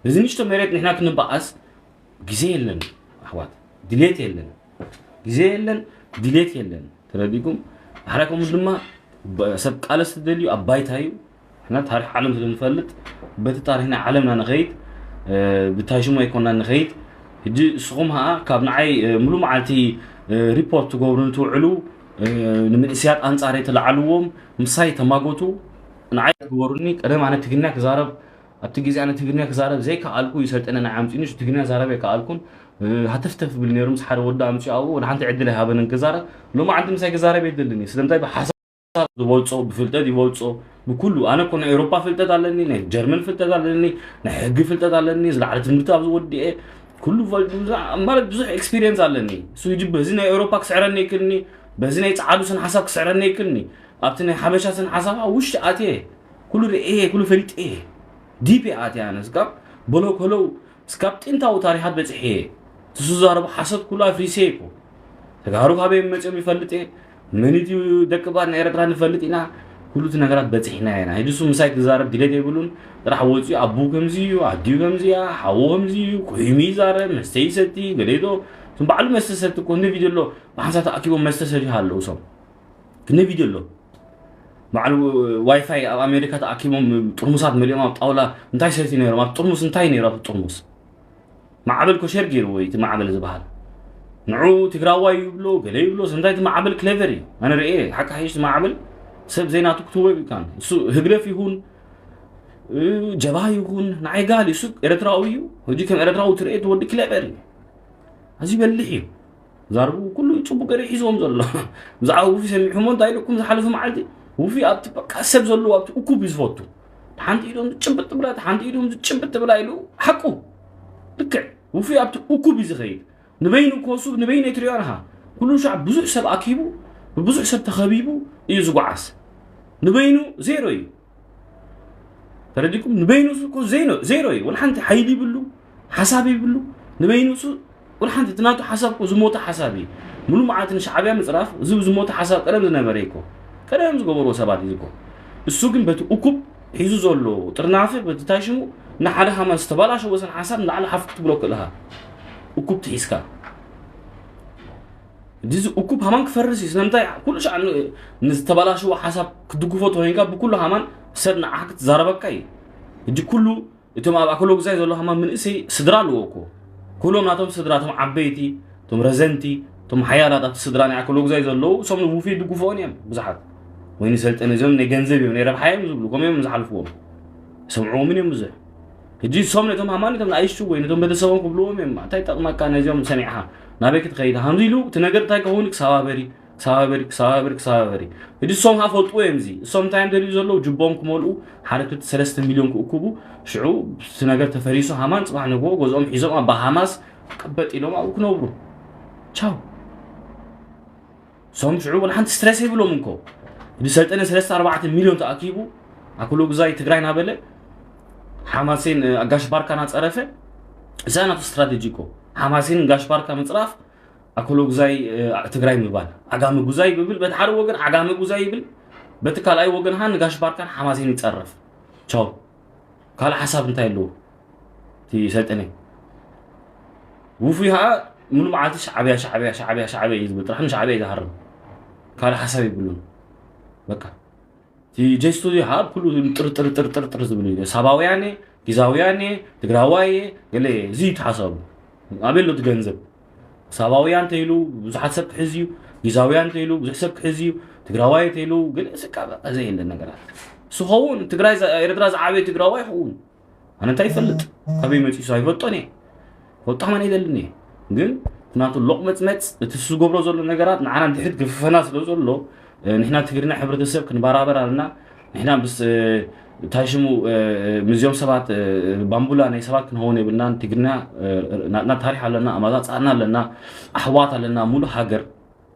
ነዚ ንእሽቶ መሬት ንሕና ክንበኣስ ግዜ የለን ኣሕዋት። ድሌት የለን። ግዜ የለን፣ ድሌት የለን። ተረዲኩም? ሓራይ ከምኡ ድማ ብ-፣ ሰብ ቃለስ ትደልዩ ኣብ ባይታ እዩ። ንሕና ታሪኽ ዓለም ስለ ንፈልጥ፣ በቲ ታሪኽ ናይ ዓለምና ንኸይድ፣ እ፣ ብታይ ሽሙ ኣይኮንና ንኸይድ። ሕጂ ንስኹም ኸዓ ካብ ንዓይ፣ እ፣ ሙሉ መዓልቲ፣ እ፣ ሪፖርት ትገብሩኒ ትውዕሉ፣ እ፣ ንምንእስያት ኣንጻረይ ትለዓልዎም፣ ምሳይ ተማጎቱ፣ ንዓይ ትግበሩኒ። ቀደም ኣነ ትግርኛ ክዛረብ፣ ኣብቲ ግዜ ኣነ ትግርኛ ክዛረብ ዘይከኣልኩ እዩ ሰልጠነ ንዓይ ኣምጺኡኒ፣ ትግርኛ ዛረብ ኣይከኣልኩን። እ፣ ሃተፍተፍ ብል ነይሩ ምስ ሓደ ወዲ ኣምጺኡ ኣብኡ፣ ወላ ሓንቲ ዕድል ኣይሃበንን ክዛረብ። ሎማዓንቲ ምሳይ ክዛረብ የድልን እዩ። ስለምንታይ? ብሓሳብ ዝበልጾ፣ ብፍልጠት ይበልጾ፣ ብኩሉ ኣነ እኮ ናይ ኤውሮፓ ፍልጠት ኣለኒ፣ ናይ ጀርመን ፍልጠት ኣለኒ፣ ናይ ሕጊ ፍልጠት ኣለኒ፣ ዝለዓለ ትምህርቲ ኣብ ዝወድኤ ኩሉ ፈልጡ ማለት ብዙሕ ኤክስፒሪየንስ ኣለኒ። እሱ ሕጂ በዚ ናይ ኤውሮፓ ክስዕረኒ ይክልኒ፣ በዚ ናይ ጸዓዱ ስነ ሓሳብ ክስዕረኒ ይክልኒ። ኣብቲ ናይ ሓበሻ ስነ ሓሳብ ኣብ ውሽጢ ኣትየ ኩሉ ርእየ ኩሉ ፈሊጠ ዲፕ ኣትየ ኣነ ስጋብ በሎ ከለው እስካብ ጥንታዊ ታሪኻት በጽሐ እየ። ትዝዛረቡ ሓሰት ኩሉ ኣፍሪሰ እኮ። ተጋሩ ካበይ መጽኦም ይፈልጥ እየ። መኒት እዩ ደቂ ባት ናይ ኤርትራ ንፈልጥ ኢና። ኩሉ እቲ ነገራት በጺሕና ኢና። ሕጂ እሱ ምሳይ ክዛረብ ድሌት የብሉን። ጥራሕ ወጺኡ ኣቡ ከምዚ እዩ፣ ኣዲኡ ከምዚ እያ፣ ሓዉ ከምዚ እዩ፣ ኮይኑ ይዛረብ፣ መስተ ይሰቲ፣ ገሌዶ እሱም ባዕሉ መስተ ሰቲ እኮ እንደ ቪድዮ ኣሎ። ብሓንሳብ ተኣኪቦም መስተ ሰሪሑ ኣለዉ እሶም። ክንደ ቪድዮ ኣሎ። ባዕሉ ዋይፋይ ኣብ ኣሜሪካ ተኣኪቦም ጥርሙሳት መሊኦም ኣብ ጣውላ እንታይ ሰቲ ነይሮም? ኣብ ጥርሙስ እንታይ ነይሩ? ኣብ ጥርሙስ ማዕበል ኮሸር ገይርዎ እዩ እቲ ማዕበል ዝበሃል። ንዑ ትግራዋይ ይብሎ ገለ ይብሎ ሰምታይ እቲ ማዕበል ክሌቨር እዩ። ኣነ ርኤ ሓቂ ሓይሽ እቲ ማዕበል ሰብ ዘይናቱ ክትወ ይብልካን እሱ ህግደፍ ይኹን እ፣ ጀብሃ ይኹን ንዓይ ጋል እዩ። እሱ ኤርትራዊ እዩ። ሕጂ ከም ኤርትራዊ ትርኤ እቲ ወዲ ክሌቨር እዩ። ኣዝዩ በሊሕ እዩ። ዛርቡ ኩሉ ጽቡቅ ገይሩ ሒዝዎም ዘሎ። ብዛዕባ ውፊ ሰሚዕኹሞ እንታይ ኢልኩም ዝሓለፈ መዓልቲ? ውፊ ኣብቲ በቃ ሰብ ዘለዎ ኣብቲ እኩብ እዩ ዝፈቱ። ሓንቲ ኢዶም ዝጭብጥ ትብላ፣ ሓንቲ ኢዶም ዝጭብጥ ትብላ ኢሉ ሓቁ። ልክዕ ውፊ ኣብቲ እኩብ እዩ ዝኸይድ። ንበይኑ ኮሱ ንበይኑ የትሪኦ ኣለኻ። ኩሉ ሻዕ ብዙሕ ሰብ ኣኪቡ ብብዙሕ ሰብ ተኸቢቡ እዩ ዝጓዓዝ። ንበይኑ ዜሮ እዩ። ተረዲኩም ንበይኑ እሱ እኮ ዘይኖ ዜሮ እዩ። ወላ ሓንቲ ሓይሊ ይብሉ፣ ሓሳብ ይብሉ። ንበይኑ እሱ ወላ ሓንቲ እቲ ናቱ ሓሳብ እኮ ዝሞተ ሓሳብ እዩ። ሙሉ መዓልቲ ንሻዕብያ ምጽራፍ እዚ ዝሞተ ሓሳብ ቀደም ዝነበረ እዩ እኮ። ቀደም ዝገበርዎ ሰባት እዩ እኮ። እሱ ግን በቲ እኩብ ሒዙ ዘሎ ጥርናፈ በቲ ታሽሙ ንሓደ ሃማን ዝተባላሸወ ስነ ሓሳብ ንላዕሊ ሓፍ ክትብሎ ክእልኻ እኩብ ትሒዝካ። እዚ እኩብ ሃማን ክፈርስ እዩ። ስለምንታይ ኩሉ ሻዕ ን- ንዝተባላሸወ ሓሳብ ክትድግፎ ተኮይንካ ብኩሉ ሃማን ሰብ ንዓኻ ክትዛረበካ እዩ። ሕጂ ኩሉ እቶም ኣብ ኣክሎ ግዛይ ዘሎ ሃማን ምንእሰይ ስድራ ኣለዎ እኮ። ኩሎም ናቶም ስድራ እቶም ዓበይቲ እቶም ረዘንቲ እቶም ሓያላት ኣብቲ ስድራ ናይ ኣክሎ ግዛይ ዘለዉ እሶም ንውፊ ይድግፍዎን እዮም ብዙሓት። ወይ ንሰልጠነ እዚኦም ናይ ገንዘብ እዮም ናይ ረብሓ እዮም ዝብሉ ከምኡ እዮም ዝሓልፍዎም። ሰምዕዎምን እዮም ብዙሕ። ሕጂ እሶም ነቶም ሃማን እቶም ንኣይሽቱ ወይ ነቶም ቤተሰቦም ክብልዎም እዮም እንታይ ጠቕመካ ነዚኦም ሰሚዕኻ ናበይ ክትኸይድ ሃምዚ ኢሉ እቲ ነገር እንታይ ከኸውን ክሰባበሪ ክሰባበሪ ክሰባበሪ ክሰባበሪ። ሕጂ እሶም ካ ፈልጥዎ እዮም እዚ እሶም እንታይ እዮም ደልዩ ዘለዉ ጅቦም ክመልኡ ሓደ ክልተ ሰለስተ ሚልዮን ክእክቡ። ሽዑ እቲ ነገር ተፈሪሱ ሃማን ጽባሕ ንግሆ ገዝኦም ሒዞም ኣብ ባሃማስ ቀበጥ ኢሎም ኣብኡ ክነብሩ። ቻው። እሶም ሽዑ ወላ ሓንቲ ስትረስ የብሎም እንኮ። ሕጂ ሰልጠነ ሰለስተ ኣርባዕተ ሚልዮን ተኣኪቡ ኣክሎ ግዛይ ትግራይ ናበለ ሓማሴን ኣጋሽ ባርካ ናጸረፈ። እዛ ናቱ ስትራቴጂ እኮ ሓማሴን ጋሽ ባርካ ምጽራፍ ኣክሎ ግዛይ ትግራይ ምባል። ዓጋመ ጉዛይ ብብል በቲ ሓደ ወገን ዓጋመ ጉዛይ ይብል፣ በቲ ካልኣይ ወገን ሃ ንጋሽ ባርካን ሓማሴን ይጸረፍ። ቻው። ካልእ ሓሳብ እንታይ ኣለዎ? እቲ ሰልጠነ ውፉይ ከዓ ሙሉ መዓልቲ ሻዕብያ ሻዕብያ ሻዕብያ ሻዕብያ እዩ ዝብል ጥራሕ ንሻዕብያ እዩ ዝሃርም። ካልእ ሓሳብ ይብሉን። በቃ እቲ ጀስቱ ከዓ ኩሉ ጥርጥር ጥርጥር ጥር ዝብል እዩ። ሳባውያን እየ፣ ጊዛውያን እየ፣ ትግራዋይ እየ፣ ገለ እየ። እዚ እዩ ተሓሳቡ። ኣበይ ኣሎ እቲ ገንዘብ? ሳባውያን ተይሉ ብዙሓት ሰብ ክሕዝ እዩ፣ ጊዛውያን ተይሉ ብዙሕ ሰብ ክሕዝ እዩ፣ ትግራዋይ ተይሉ ግን ስቃ በቃ ዘየለ ነገራት። እሱ ኸውን ትግራይ ኤርትራ ዝዓበየ ትግራዋይ ኸውን ኣነ እንታይ ይፈልጥ? ካበይ መጺሱ ኣይፈልጦን እየ። ፈልጦ ማን ይደልን እየ። ግን ናቱ ሎቕ መጽመጽ እቲ ዝገብሮ ዘሎ ነገራት ንዓና ድሕሪት ገፍፈና ስለ ዘሎ ንሕና ትግርኛ ሕብረተሰብ ክንበራበር ኣለና። ንሕና ምስ እንታይ ሽሙ ምስዚኦም ሰባት ባምቡላ ናይ ሰባት ክንኸውን የብልናን። ትግርኛ ናትና ታሪክ ኣለና፣ ኣማጻጽኣና ኣለና፣ ኣሕዋት ኣለና፣ ሙሉ ሃገር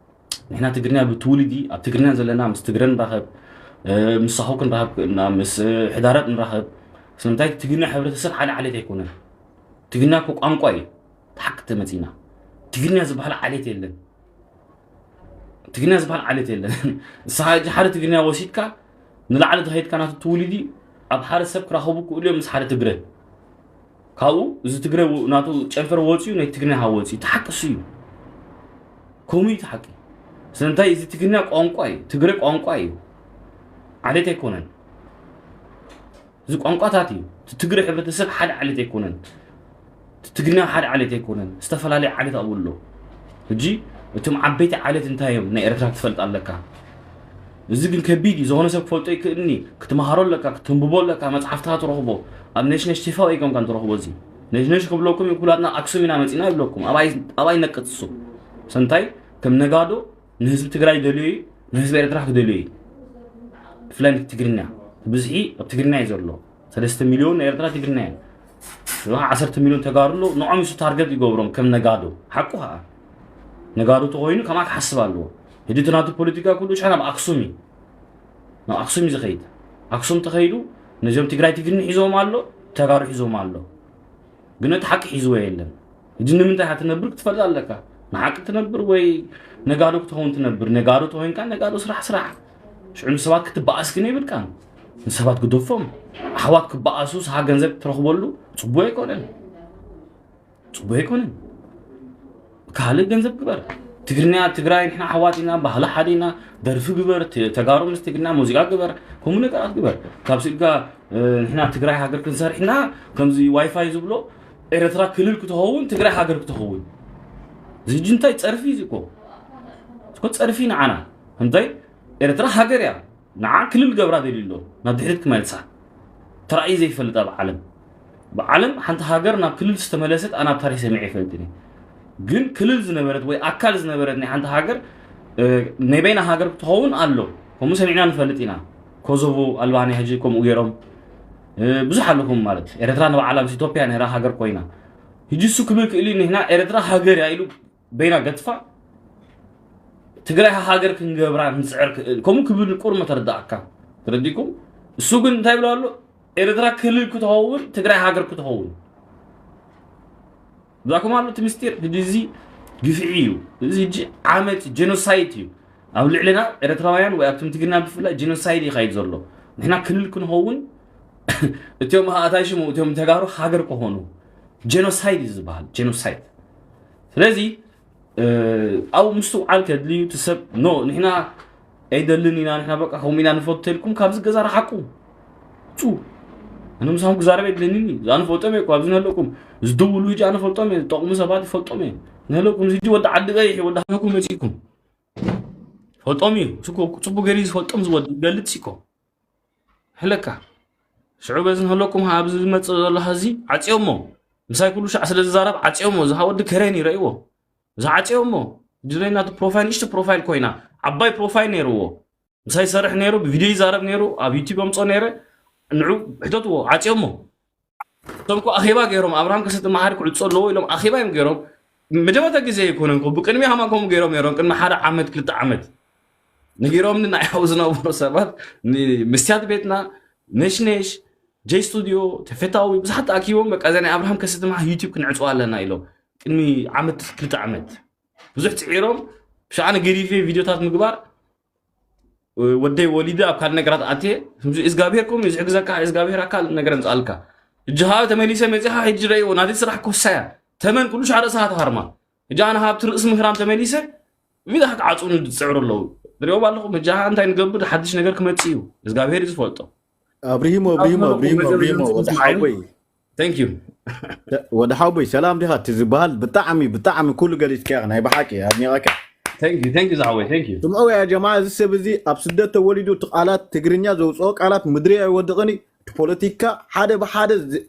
ንሕና ትግርኛ ብትውልዲ ኣብ ትግርኛ ዘለና ምስ ትግረ ንራኸብ፣ ምሳኹ ክንራኸብ ክእልና፣ ምስ ሕዳረት ንራኸብ። ስለምንታይ ትግርኛ ሕብረተሰብ ሓደ ዓሌት ኣይኮነን። ትግርኛ እኮ ቋንቋ እዩ። ተሓቂ ተመፂና ትግርኛ ዝበሃል ዓሌት የለን። ትግርኛ ዝበሃል ዓሌት የለን። ንስኻ ሕጂ ሓደ ትግርኛ ወሲድካ ንላዕሊ ተኸይድካ ናቱ ትውልዲ ኣብ ሓደ ሰብ ክራኸቡ ክእሉ እዮም ምስ ሓደ ትግረ። ካብኡ እዚ ትግረ ናቱ ጨንፈር ወፂኡ ናይ ትግርኛ ሃወፂ ተሓቂ እሱ እዩ። ከምኡ እዩ ተሓቂ። ስለምንታይ እዚ ትግርኛ ቋንቋ እዩ። ትግረ ቋንቋ እዩ። ዓሌት ኣይኮነን። እዚ ቋንቋታት እዩ። እቲ ትግረ ሕብረተሰብ ሓደ ዓሌት ኣይኮነን። እቲ ትግርኛ ሓደ ዓሌት ኣይኮነን። ዝተፈላለየ ዓሌት ኣብኡ ኣሎ። ሕጂ እቶም ዓበይቲ ዓሌት እንታይ እዮም ናይ ኤርትራ ክትፈልጥ ኣለካ። እዚ ግን ከቢድ እዩ። ዝኾነ ሰብ ክፈልጦ ይክእልኒ። ክትመሃሮ ኣለካ፣ ክትንብቦ ኣለካ፣ መጽሓፍትኻ ትረኽቦ። ኣብ ነሽነሽ ቲፋ ወይ ኮንካን ትረኽቦ እዚ። ነሽነሽ ክብለኩም እዩ ኩላትና ኣክሱም ኢና መጺና ይብለኩም። ኣባይ ኣባይ ነቅጽ እሱ። ሰንታይ ከም ነጋዶ ንህዝቢ ትግራይ ደልዮ እዩ፣ ንህዝቢ ኤርትራ ክደልዮ እዩ። ብፍላይ ትግርኛ። ብዝሒ ኣብ ትግርኛ እዩ ዘሎ። ሰለስተ ሚልዮን ናይ ኤርትራ ትግርኛ እዩ። እዚ ከዓ ዓሰርተ ሚልዮን ተጋሩ ኣሎ። ንዖም እሱ ታርገት ይገብሮም ከም ነጋዶ። ሓቁ ከዓ ነጋዶ ተኮይኑ ከማ ክሓስብ ኣለዎ። ሕጂ እቲ ናቱ ፖለቲካ ኩሉ ሽሕ ናብ ኣክሱም እዩ። ናብ ኣክሱም እዩ ዝኸይድ። ኣክሱም ተኸይዱ ነዚኦም ትግራይ ትግርኛ ሒዞም ኣሎ፣ ተጋሩ ሒዞም ኣሎ። ግን እቲ ሓቂ ሒዝዎ የለን። ሕጂ ንምንታይ ኢኻ ትነብር ክትፈልጥ ኣለካ። ንሓቂ ትነብር ወይ ነጋዶ ክትኸውን ትነብር። ነጋዶ ተኮይንካ ነጋዶ ስራሕ ስራሕ። ሽዑ ንሰባት ክትበኣስ ግን የብልካን። ንሰባት ግደፎም። ኣሕዋት ክበኣሱ ስኻ ገንዘብ ትረኽበሉ ጽቡቅ ኣይኮነን። ጽቡቅ ኣይኮነን። ካልእ ገንዘብ ግበር። ትግርኛ ትግራይ ንሕና ኣሕዋት ኢና፣ ባህሊ ሓደ ኢና፣ ደርፊ ግበር፣ ተ- ተጋሩ ምስ ትግርኛ ሙዚቃ ግበር፣ ከምኡ ነገራት ግበር። ካብ ስኢልካ እ፣ ንሕና ትግራይ ሃገር ክንሰርሕ ኢና ከምዚ ዋይፋይ ዝብሎ ኤርትራ ክልል ክትኸውን ትግራይ ሃገር ክትኸውን እዚ ሕጂ እንታይ ጸርፊ እዩ እኮ እኮ ጸርፊ ንዓና እንታይ ኤርትራ ሃገር እያ ንዓ ክልል ገብራ ደልዩ ኣሎ ናብ ድሕሪት ክመልሳ ተራእዩ ዘይፈልጥ ኣብ ዓለም ብዓለም ሓንቲ ሃገር ናብ ክልል ዝተመለሰት ኣና ኣብ ታሪክ ሰሚዐ ይፈልጥን እየ ግን ክልል ዝነበረት ወይ ኣካል ዝነበረት ናይ ሓንቲ ሃገር እ፣ ናይ በይና ሃገር ክትኸውን ኣሎ ከምኡ ሰሚዕና ንፈልጥ ኢና ኮዞቮ ኣልባንያ ሕጂ ከምኡ ገይሮም እ፣ ብዙሕ ኣለኩም ማለት ኤርትራ ንባዕላ ምስ ኢትዮጵያ ነራ ሃገር ኮይና ሕጂ እሱ ክብል ክእል እዩ ንሕና ኤርትራ ሃገር እያ ኢሉ በይና ገጥፋ ትግራይ ሃገር ክንገብራ ንፅዕር ክእል ከምኡ ክብል ቁር መተረዳእካ ተረዲኩም እሱ ግን እንታይ ብሎ ኣሎ ኤርትራ ክልል ክትኸውን ትግራይ ሃገር ክትኸውን ብዛኩም ኣሎ እቲ ምስጢር ሕጂ እዚ ግፍዒ እዩ እዚ ሕጂ ዓመፅ ጀኖሳይድ እዩ ኣብ ልዕልና ኤርትራውያን ወይ ኣብቶም ትግርና ብፍላይ ጀኖሳይድ ይካይድ ዘሎ ንሕና ክልል ክንኸውን እቲኦም ኣታይ ሽሙ እቲኦም ተጋሩ ሃገር ክኾኑ ጀኖሳይድ እዩ ዝበሃል ጀኖሳይድ ስለዚ ኣብ ምስትውዓል ከድልዩ እቲ ሰብ ኖ ንሕና ኣይደልን ኢና ንሕና በቃ ከምኡ ኢና ንፈቶ ኢልኩም ካብዚ ገዛ ረሓቁ ፁ ኣነ ምሳኹም ክዛረብ የድልንን እዩ ኣነ ፈልጦም እየ ኣብዚ ነለኩም ዝድውሉ ሕጂ ኣነ ፈልጦም እየ ዝጠቕሙ ሰባት ይፈልጦም እየ ነለኩም ሕጂ ወዲ ዓዲ ቀይሕ ወዲ ሃገርኩም መፂእኩም ፈልጦም እዩ ጽቡቅ ገይሩ ዝፈልጦም ዝወዲ ገልጽ እኮ ሕለካ ሽዑ በዚ ንህለኩም ኣብዚ ዝመጽእ ዘሎ ሀዚ ዓጽዮሞ ምሳይ ኩሉ ሻዕ ስለ ዝዛረብ ዓጽዮሞ እዚ ወዲ ከረን ይረእይዎ እዚ ዓጽዮሞ ድረይ ናቱ ፕሮፋይል ንእሽቶ ፕሮፋይል ኮይና ዓባይ ፕሮፋይል ነይርዎ ምሳይ ይሰርሕ ነይሩ ብቪድዮ ይዛረብ ነይሩ ኣብ ዩቲብ ኣምፅኦ ነይረ ንዑ ሕተትዎ ዓፅዮሞ እቶም እኮ ኣኼባ ገይሮም ኣብርሃም ከሰተ መሓሪ ክዕፆ ኣለዎ ኢሎም ኣኼባ እዮም ገይሮም መጀመርታ ግዜ ኣይኮነን እኮ ብቅድሚ ሃማ ከምኡ ገይሮም ነይሮም ቅድሚ ሓደ ዓመት ክልተ ዓመት ነጊሮምኒ ንዓይ ዝነበሩ ሰባት ን- መስትያት ቤትና ነሽነሽ ጀይ ስቱዲዮ ተፈታዊ ብዙሓት ተኣኪቦም በቃ እዛ ናይ ኣብርሃም ከሰተ መሓሪ ዩቲብ ክንዕፅዋ ኣለና ኢሎም ቅድሚ ዓመት ክልተ ዓመት ብዙሕ ፅዒሮም ብሻዕነ ገዲፈ ቪድዮታት ምግባር ወደይ ወሊደ ኣብ ካልእ ነገራት ኣትየ እግዚኣብሔር ከም ዝሕግዘካ እግዚኣብሔር ኣካል ነገር ምፅኣልካ እጅሃ ተመሊሰ መፂኻ ሕጂ ረእይዎ ናተይ ስራሕ ኮሳያ ተመን ኩሉ ሻዕ ርእስኻ ተሃርማ እጃ ኣነ ሃብቲ ርእስ ምህራም ተመሊሰ ቪዳ ክዓፅኡኒ ዝፅዕሩ ኣለዉ ትሪኦም ኣለኹም እጃ እንታይ ንገብር ሓድሽ ነገር ክመፅእ እዩ እግዚኣብሔር እዩ ዝፈልጦ ኣብሪሂሞ ኣብሪሂሞ ኣብሪሂሞ ኣብሪሂሞ ወዲ ሓወይ thank you ወዲ ሓወይ ሰላም ዲኻ እቲ ዝበሃል ብጣዕሚ ብጣዕሚ ኩሉ ገሊፅካ ኢኻ ናይ ብሓቂ ኣድኒቐካ thank you thank you ዝሓወይ thank you ስምዑ ያ ጀማ እዚ ሰብ እዚ ኣብ ስደት ተወሊዱ እቲ ቃላት ትግርኛ ዘውፅኦ ቃላት ምድሪ ኣይወድቕን እዩ እቲ ፖለቲካ ሓደ ብሓደ ዝ-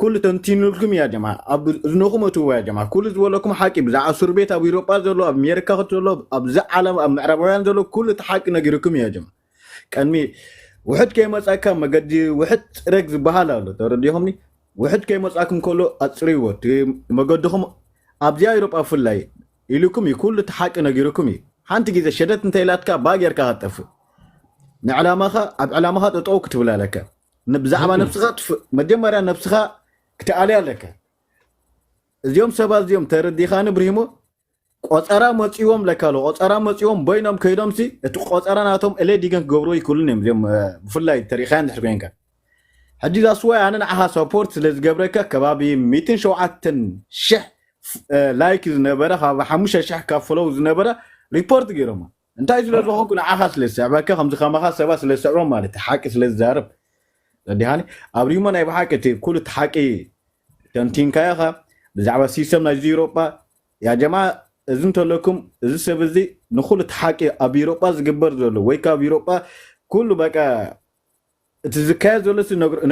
ኩሉ ተንቲኑልኩም እያ ጀማ ኣብ እዝንኹም እትዎ እያ ጀማ ኩሉ ዝበለኩም ሓቂ ብዛዕባ እስር ቤት ኣብ ኢሮጳ ዘሎ ኣብ ኣሜሪካ ዘሎ ኣብዚ ዓለም ኣብ ምዕራባውያን ዘሎ ኩሉ እቲ ሓቂ ነጊርኩም እያ ጀማ ቀድሚ ውሕድ ከይመፃካ መገዲ ውሕድ ፅረግ ዝበሃል ኣሎ ተረዲኹምኒ ውሕድ ከይመፃኩም ከሎ ኣፅርይዎ እቲ መገድኹም ኣብዚኣ ኣውሮጳ ብፍላይ ኢሉኩም እዩ ኩሉ እቲ ሓቂ ነጊሩኩም እዩ ሓንቲ ግዜ ሸደት እንተ ኢላትካ ባ ጌርካ ክትጠፍእ ንዕላማኻ ኣብ ዕላማኻ ጠጠው ክትብል ኣለካ ብዛዕባ ነብስኻ መጀመርያ ነብስኻ ክትኣልያ ኣለካ እዚኦም ሰባት እዚኦም ተረዲኻኒ ብርሂሞ ቆፀራ መፂዎም ለካ ኣሎ ቆፀራ መፂዎም በይኖም ከይዶም ሲ እቲ ቆፀራ ናቶም ኤሌዲገን ክገብርዎ ይክእሉን እዮም እዚኦም ብፍላይ ተሪኻያ እንድሕር ኮይንካ ሕጂ ዛስዋይ ኣነ ንዓኻ ሰፖርት ስለ ዝገብረካ ከባቢ ሚትን ሸውዓተን ሽሕ ላይክ ዝነበረ ካብ ሓሙሽተ ሽሕ ካብ ፈለው ዝነበረ ሪፖርት ገይሮማ እንታይ ስለ ዝኾንኩ ንዓኻ ስለ ዝስዕበካ ከምዚ ከማኻ ሰባት ስለ ዝስዕቦም ማለት ሓቂ ስለ ዝዛረብ ረዲኻኒ ኣብሪሞ ናይ ብሓቂ እቲ ኩሉ እቲ ሓቂ ተንቲንካዮ ኻ ብዛዕባ ሲስተም ናይ ዩሮጳ ያ ጀማ እዚ እንተለኩም እዚ ሰብ እዚ ንኩሉ እቲ ሓቂ ኣብ ዩሮጳ ዝግበር ዘሎ ወይ ካብ ዩሮጳ ኩሉ በቃ እቲ ዝካየድ ዘሎ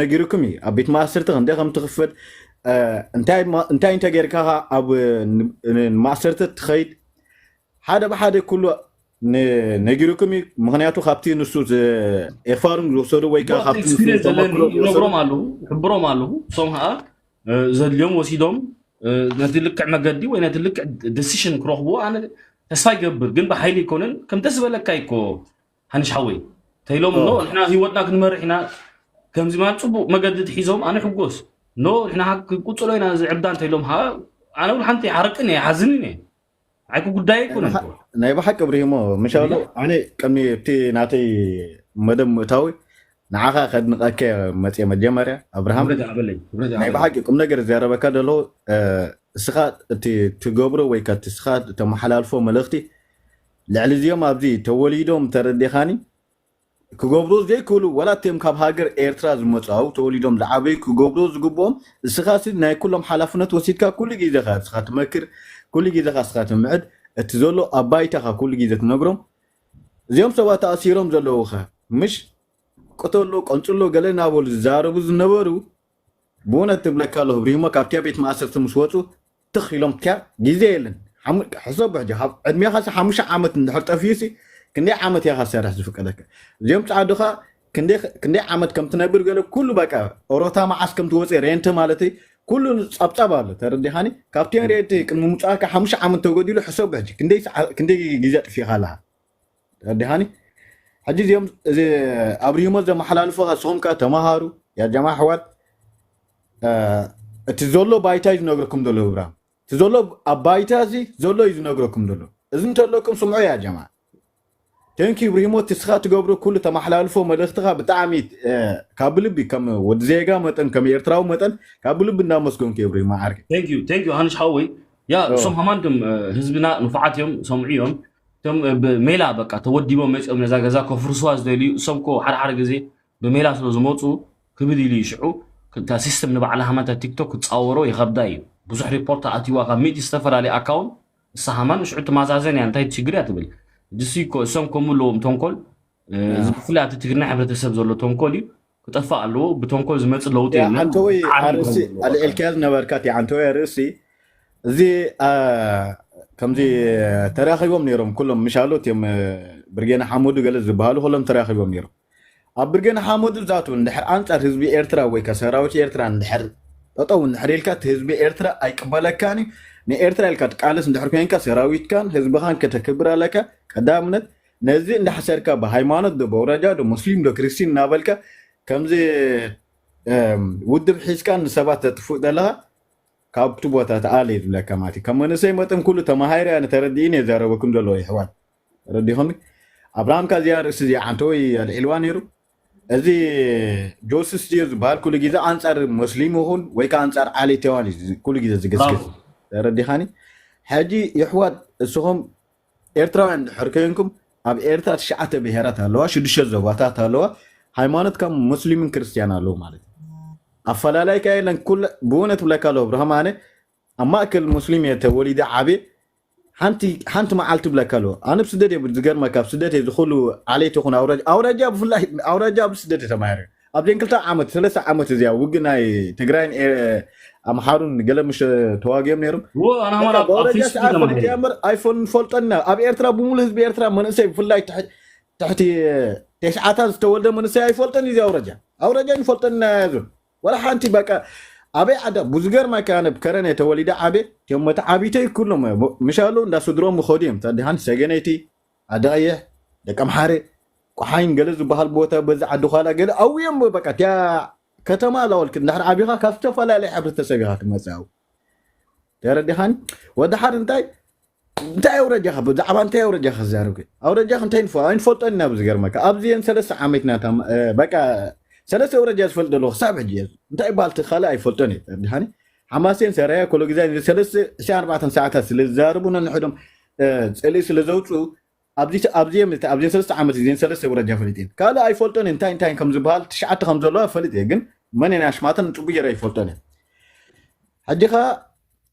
ነጊርኩም እዩ ኣብ ቤት ማእሰርቲ ክንደይ ከም ትኽፍል እንታይ እንተጌርካ ኣብ ማእሰርቲ ትኸይድ ሓደ ብሓደ ኩሉ ነጊሩኩም እዩ። ምክንያቱ ካብቲ ንሱ ኤፋሩም ዝወሰዱ ወይ ከዓ ካብቲ ንሱ ዘለኒ ይነግሮም ኣለኹ፣ ይሕብሮም ኣለኹ። እሶም ከዓ ዘድልዮም ወሲዶም ነቲ ልክዕ መገዲ ወይ ነቲ ልክዕ ደሲሽን ክረኽብዎ ኣነ ተስፋ ይገብር። ግን ብሓይሊ ኣይኮነን። ከም ደስ ዝበለካ ይኮ ሓንሽ ሓወይ ተይሎም ኖ ንሕና ህይወትና ክንመርሕ ኢና። ከምዚ ማለት ፅቡቅ መገዲ ትሒዞም ኣነ ሕጎስ ኖ ንሕና ክንቁፅሎ ኢና እዚ ዕብዳ እንተኢሎም ኣነ እውን ሓንቲ ሓረቅን እየ ሓዝንን እየ። ዓይኩ ጉዳይ ኣይኮነን። ናይ ብሓቂ ብርሂሞ ምሻሉ ኣነ ቅድሚ እቲ ናተይ መደብ ምእታዊ ንዓኻ ከድንቀከ መፅየ መጀመርያ ኣብርሃም ናይ ብሓቂ ቁም ነገር ዝያረበካ ደሎ እስኻ እቲ ትገብሮ ወይ ከ እስኻ ተመሓላልፎ መልእኽቲ ልዕሊ እዚኦም ኣብዚ ተወሊዶም ተረዲኻኒ ክገብሮ ዘይክእሉ ወላ እቲኦም ካብ ሃገር ኤርትራ ዝመፁ ኣብኡ ተወሊዶም ዝዓበዩ ክገብሮ ዝግብኦም እስኻሲ ናይ ኩሎም ሓላፍነት ወሲድካ ኩሉ ግዜኻ እስኻ ትመክር ኩሉ ግዜኻ እስኻ ትምዕድ እቲ ዘሎ ኣብ ባይታኻ ኩሉ ግዜ ትነግሮም እዚኦም ሰባት ተኣሲሮም ዘለዉ ኸ ምሽ ቅተሎ ቀንፅሎ ገለ እናበሉ ዝዛረቡ ዝነበሩ ብእውነት ትብለካ ኣለኹ ብሪሞ ካብቲያ ቤት ማእሰርቲ ምስ ወፁ ትኽ ኢሎም ትያ ግዜ የለን ሕሰብ ሕጂ ካብ ዕድሜኻ ሲ ሓሙሽተ ዓመት እንድሕር ጠፊኡ ሲ ክንደይ ዓመት እያ ሰርሕ ዝፍቀደካ እዚኦም ፃዕዱኻ ክንደይ ዓመት ከም ትነብር ገለ ኩሉ በቃ ኦሮታ መዓስ ከም ትወፅእ ሬንት ማለት ኩሉ ፀብፀብ ኣሎ ተረዲኻኒ ካብቲኦም ሬንት ቅድሚ ምፅኣካ ሓሙሽተ ዓመት ተጎዲሉ ሕሰብ ሕጂ ክንደይ ግዜ ጥፊኻ ኣለኻ ተረዲኻኒ ሕጂ እዚኦም ኣብዚ ሂሞት ዘመሓላልፎ ከስኹም ከ ተምሃሩ ያ ጀማ ኣሕዋት እቲ ዘሎ ባይታ እዩ ዝነግረኩም ዘሎ እብራም እቲ ዘሎ ኣብ ባይታ እዚ ዘሎ እዩ ዝነግረኩም ዘሎ እዚ እንተለኩም ስምዑ ያ ጀማ ቴንክ ዩ ብርሂሞ እቲ ስኻ ትገብሮ ኩሉ ተመሓላልፎ መልእኽትኻ ብጣዕሚ ካብ ልቢ ከም ወዲ ዜጋ መጠን ከም ኤርትራዊ መጠን ካብ ልቢ እንዳመስገንኩ እየ ብርሂሞ ዓርከይ ቴንክ ዩ ቴንክ ዩ ሃንሽ ሓወይ ያ እሶም ሃማን ቶም ህዝብና ንፉዓት እዮም ሰምዑ እዮም እቶም ብሜላ በቃ ተወዲቦም መፂኦም ነዛ ገዛ ከፍርስዋ ዝደልዩ እሶም ኮ ሓደ ሓደ ግዜ ብሜላ ስለ ዝመፁ ክብድ ኢሉ እዩ ሽዑ እታ ሲስተም ንባዕላ ሃማን እታ ቲክቶክ ክትፃወሮ ይኸብዳ እዩ ብዙሕ ሪፖርት ኣትይዋ ካብ ሚእቲ ዝተፈላለዩ ኣካውንት እሳ ሃማን ሽዑ ትማዛዘን እያ እንታይ ችግር እያ ትብል እጅሲ እኮ እሶም ከምኡ ኣለዎም ተንኮል እዚ ብፍላይ ኣብቲ ትግርኛ ሕብረተሰብ ዘሎ ተንኮል እዩ ክጠፋእ ኣለዎ ብተንኮል ዝመፅእ ለውጢ የለን ኣልዒልካያ ዝነበርካ ኣንተወይ ኣርእሲ እዚ ከምዚ ተራኺቦም ነይሮም ኩሎም ምሻሎት እዮም ብርጌና ሓመዱ ገለ ዝበሃሉ ኩሎም ተራኺቦም ነይሮም ኣብ ብርጌና ሓመዱ ዛቱ እንድሕር ኣንፃር ህዝቢ ኤርትራ ወይ ከ ሰራዊት ኤርትራ እንድሕር ጠጠው እንድሕር ኢልካ እቲ ህዝቢ ኤርትራ ኣይቅበለካን እዩ ንኤርትራ ኢልካ ትቃለስ እንድሕር ኮይንካ ሰራዊትካን ህዝብኻን ከተክብር ኣለካ ቀዳምነት ነዚ እንዳሕሰርካ ብሃይማኖት ዶ በውረጃ ዶ ሙስሊም ዶ ክርስቲን እናበልካ ከምዚ ውድብ ሒዝካ ንሰባት ተጥፍእ ዘለኻ ካብቲ ቦታ ተኣለ እዩ ዝብለካ ማለት እዩ ከም መንእሰይ መጠን ኩሉ ተማሃይረ ኣነ ተረዲእን እየ ዘረበኩም ዘለዎ ይሕዋት ተረዲኹም ኣብርሃም ካዚያ ርእሲ እዚኣ ዓንተወይ ኣልዒልዋ ነይሩ እዚ ጆስስ ድዮ ዝበሃል ኩሉ ግዜ ኣንፃር ሙስሊም ይኹን ወይ ከዓ ኣንፃር ዓሌት ተዋን እዩ ኩሉ ግዜ ዝግስግስ ተረዲኻኒ ሕጂ ይሕዋት እስኹም ኤርትራውያን ድሕር ኮይንኩም ኣብ ኤርትራ ትሽዓተ ብሄራት ኣለዋ ሽዱሽተ ዞባታት ኣለዋ ሃይማኖት ከም ሙስሊምን ክርስትያን ኣለዉ ማለት እዩ ኣፈላላይ ከ የለን ኩለ ብእውነት ብለካ ኣለዎ ብርሃም ኣነ ኣብ ማእከል ሙስሊም እየ ተወሊደ ዓብየ ሓንቲ ሓንቲ መዓልቲ ብለካ ኣለዎ ኣነ ብስደት እየ ዝገርመካ ኣብ ስደት እየ ዝኩሉ ዓሌት ይኹን ኣውራጃ ኣውራጃ ብፍላይ ኣውራጃ ብስደት እየ ተማሂረ ኣብዘን ክልተ ዓመት ሰለስተ ዓመት እዚኣ ውግ ናይ ትግራይን ኣምሓሩን ገለ ምሽ ተዋጊኦም ነይሮም ኣውረጃ ሰዓት ፈሊጥ እምበር ኣይፎን ፈልጠና ኣብ ኤርትራ ብምሉ ህዝቢ ኤርትራ መንእሰይ ብፍላይ ትሕቲ ተስዓታት ዝተወልደ መንእሰይ ኣይፈልጠን እዩ ኣውረጃ ኣውረጃ ይፈልጠን ያዙ ወላ ሓንቲ በቃ ኣበይ ዓዳ ብዙገርማካ ኣነ ከረነ ተወሊደ ዓቤ ቲዮም መተዓቢተይ ኩሎም ምሻሉ እንዳ ስድሮም ይኸዱ እዮም ተድሃን ሰገነይቲ ዓዲ ቀይሕ ደቂ ኣምሓረ ቆሓይን ገለ ዝበሃል ቦታ በዚ ዓዲ ኳላ ገለ ኣብኡ እዮም በቃ እቲያ ከተማ ኣለወልክ እንድሕር ዓቢኻ ካብ ዝተፈላለየ ሕብረተሰብ ኢኻ ትመፅእ ኣብኡ ተረዲኻኒ ወዲ ሓደ እንታይ እንታይ ኣውረጃኻ ብዛዕባ እንታይ ኣውረጃኻ ክዛረብ ኣውረጃኻ እንታይ ንፎ ኣይንፈልጦን ኢና ብዝገርመካ ኣብዚየን ሰለስተ ዓመት ኢና በቃ ሰለስተ ኣውረጃ ዝፈልጥ ዘለኹ ክሳብ ሕጂ እንታይ በሃልቲ ካልእ ኣይፈልጦን እየ ተረዲኻኒ ሓማሴን ሰራያ ኮሎ ግዜ ሰለስተ ዕስራን ኣርባዕተን ሰዓታት ስለ ዝዛረቡ ነንሕዶም ፅልኢ ስለ ዘውፅኡ ኣብዚ ኣብዚ ኣብዚ ሰለስተ ዓመት እዚን ሰለስተ ወረጃ ፈሊጥ እየ ካልእ ኣይፈልጦን እንታይ እንታይ ከም ዝበሃል ትሽዓተ ከም ዘለዋ ፈሊጥ እየ ግን መን ናይ ኣሽማተን ጽቡ ጀረ ኣይፈልጦን እየ ሕጂ ኸ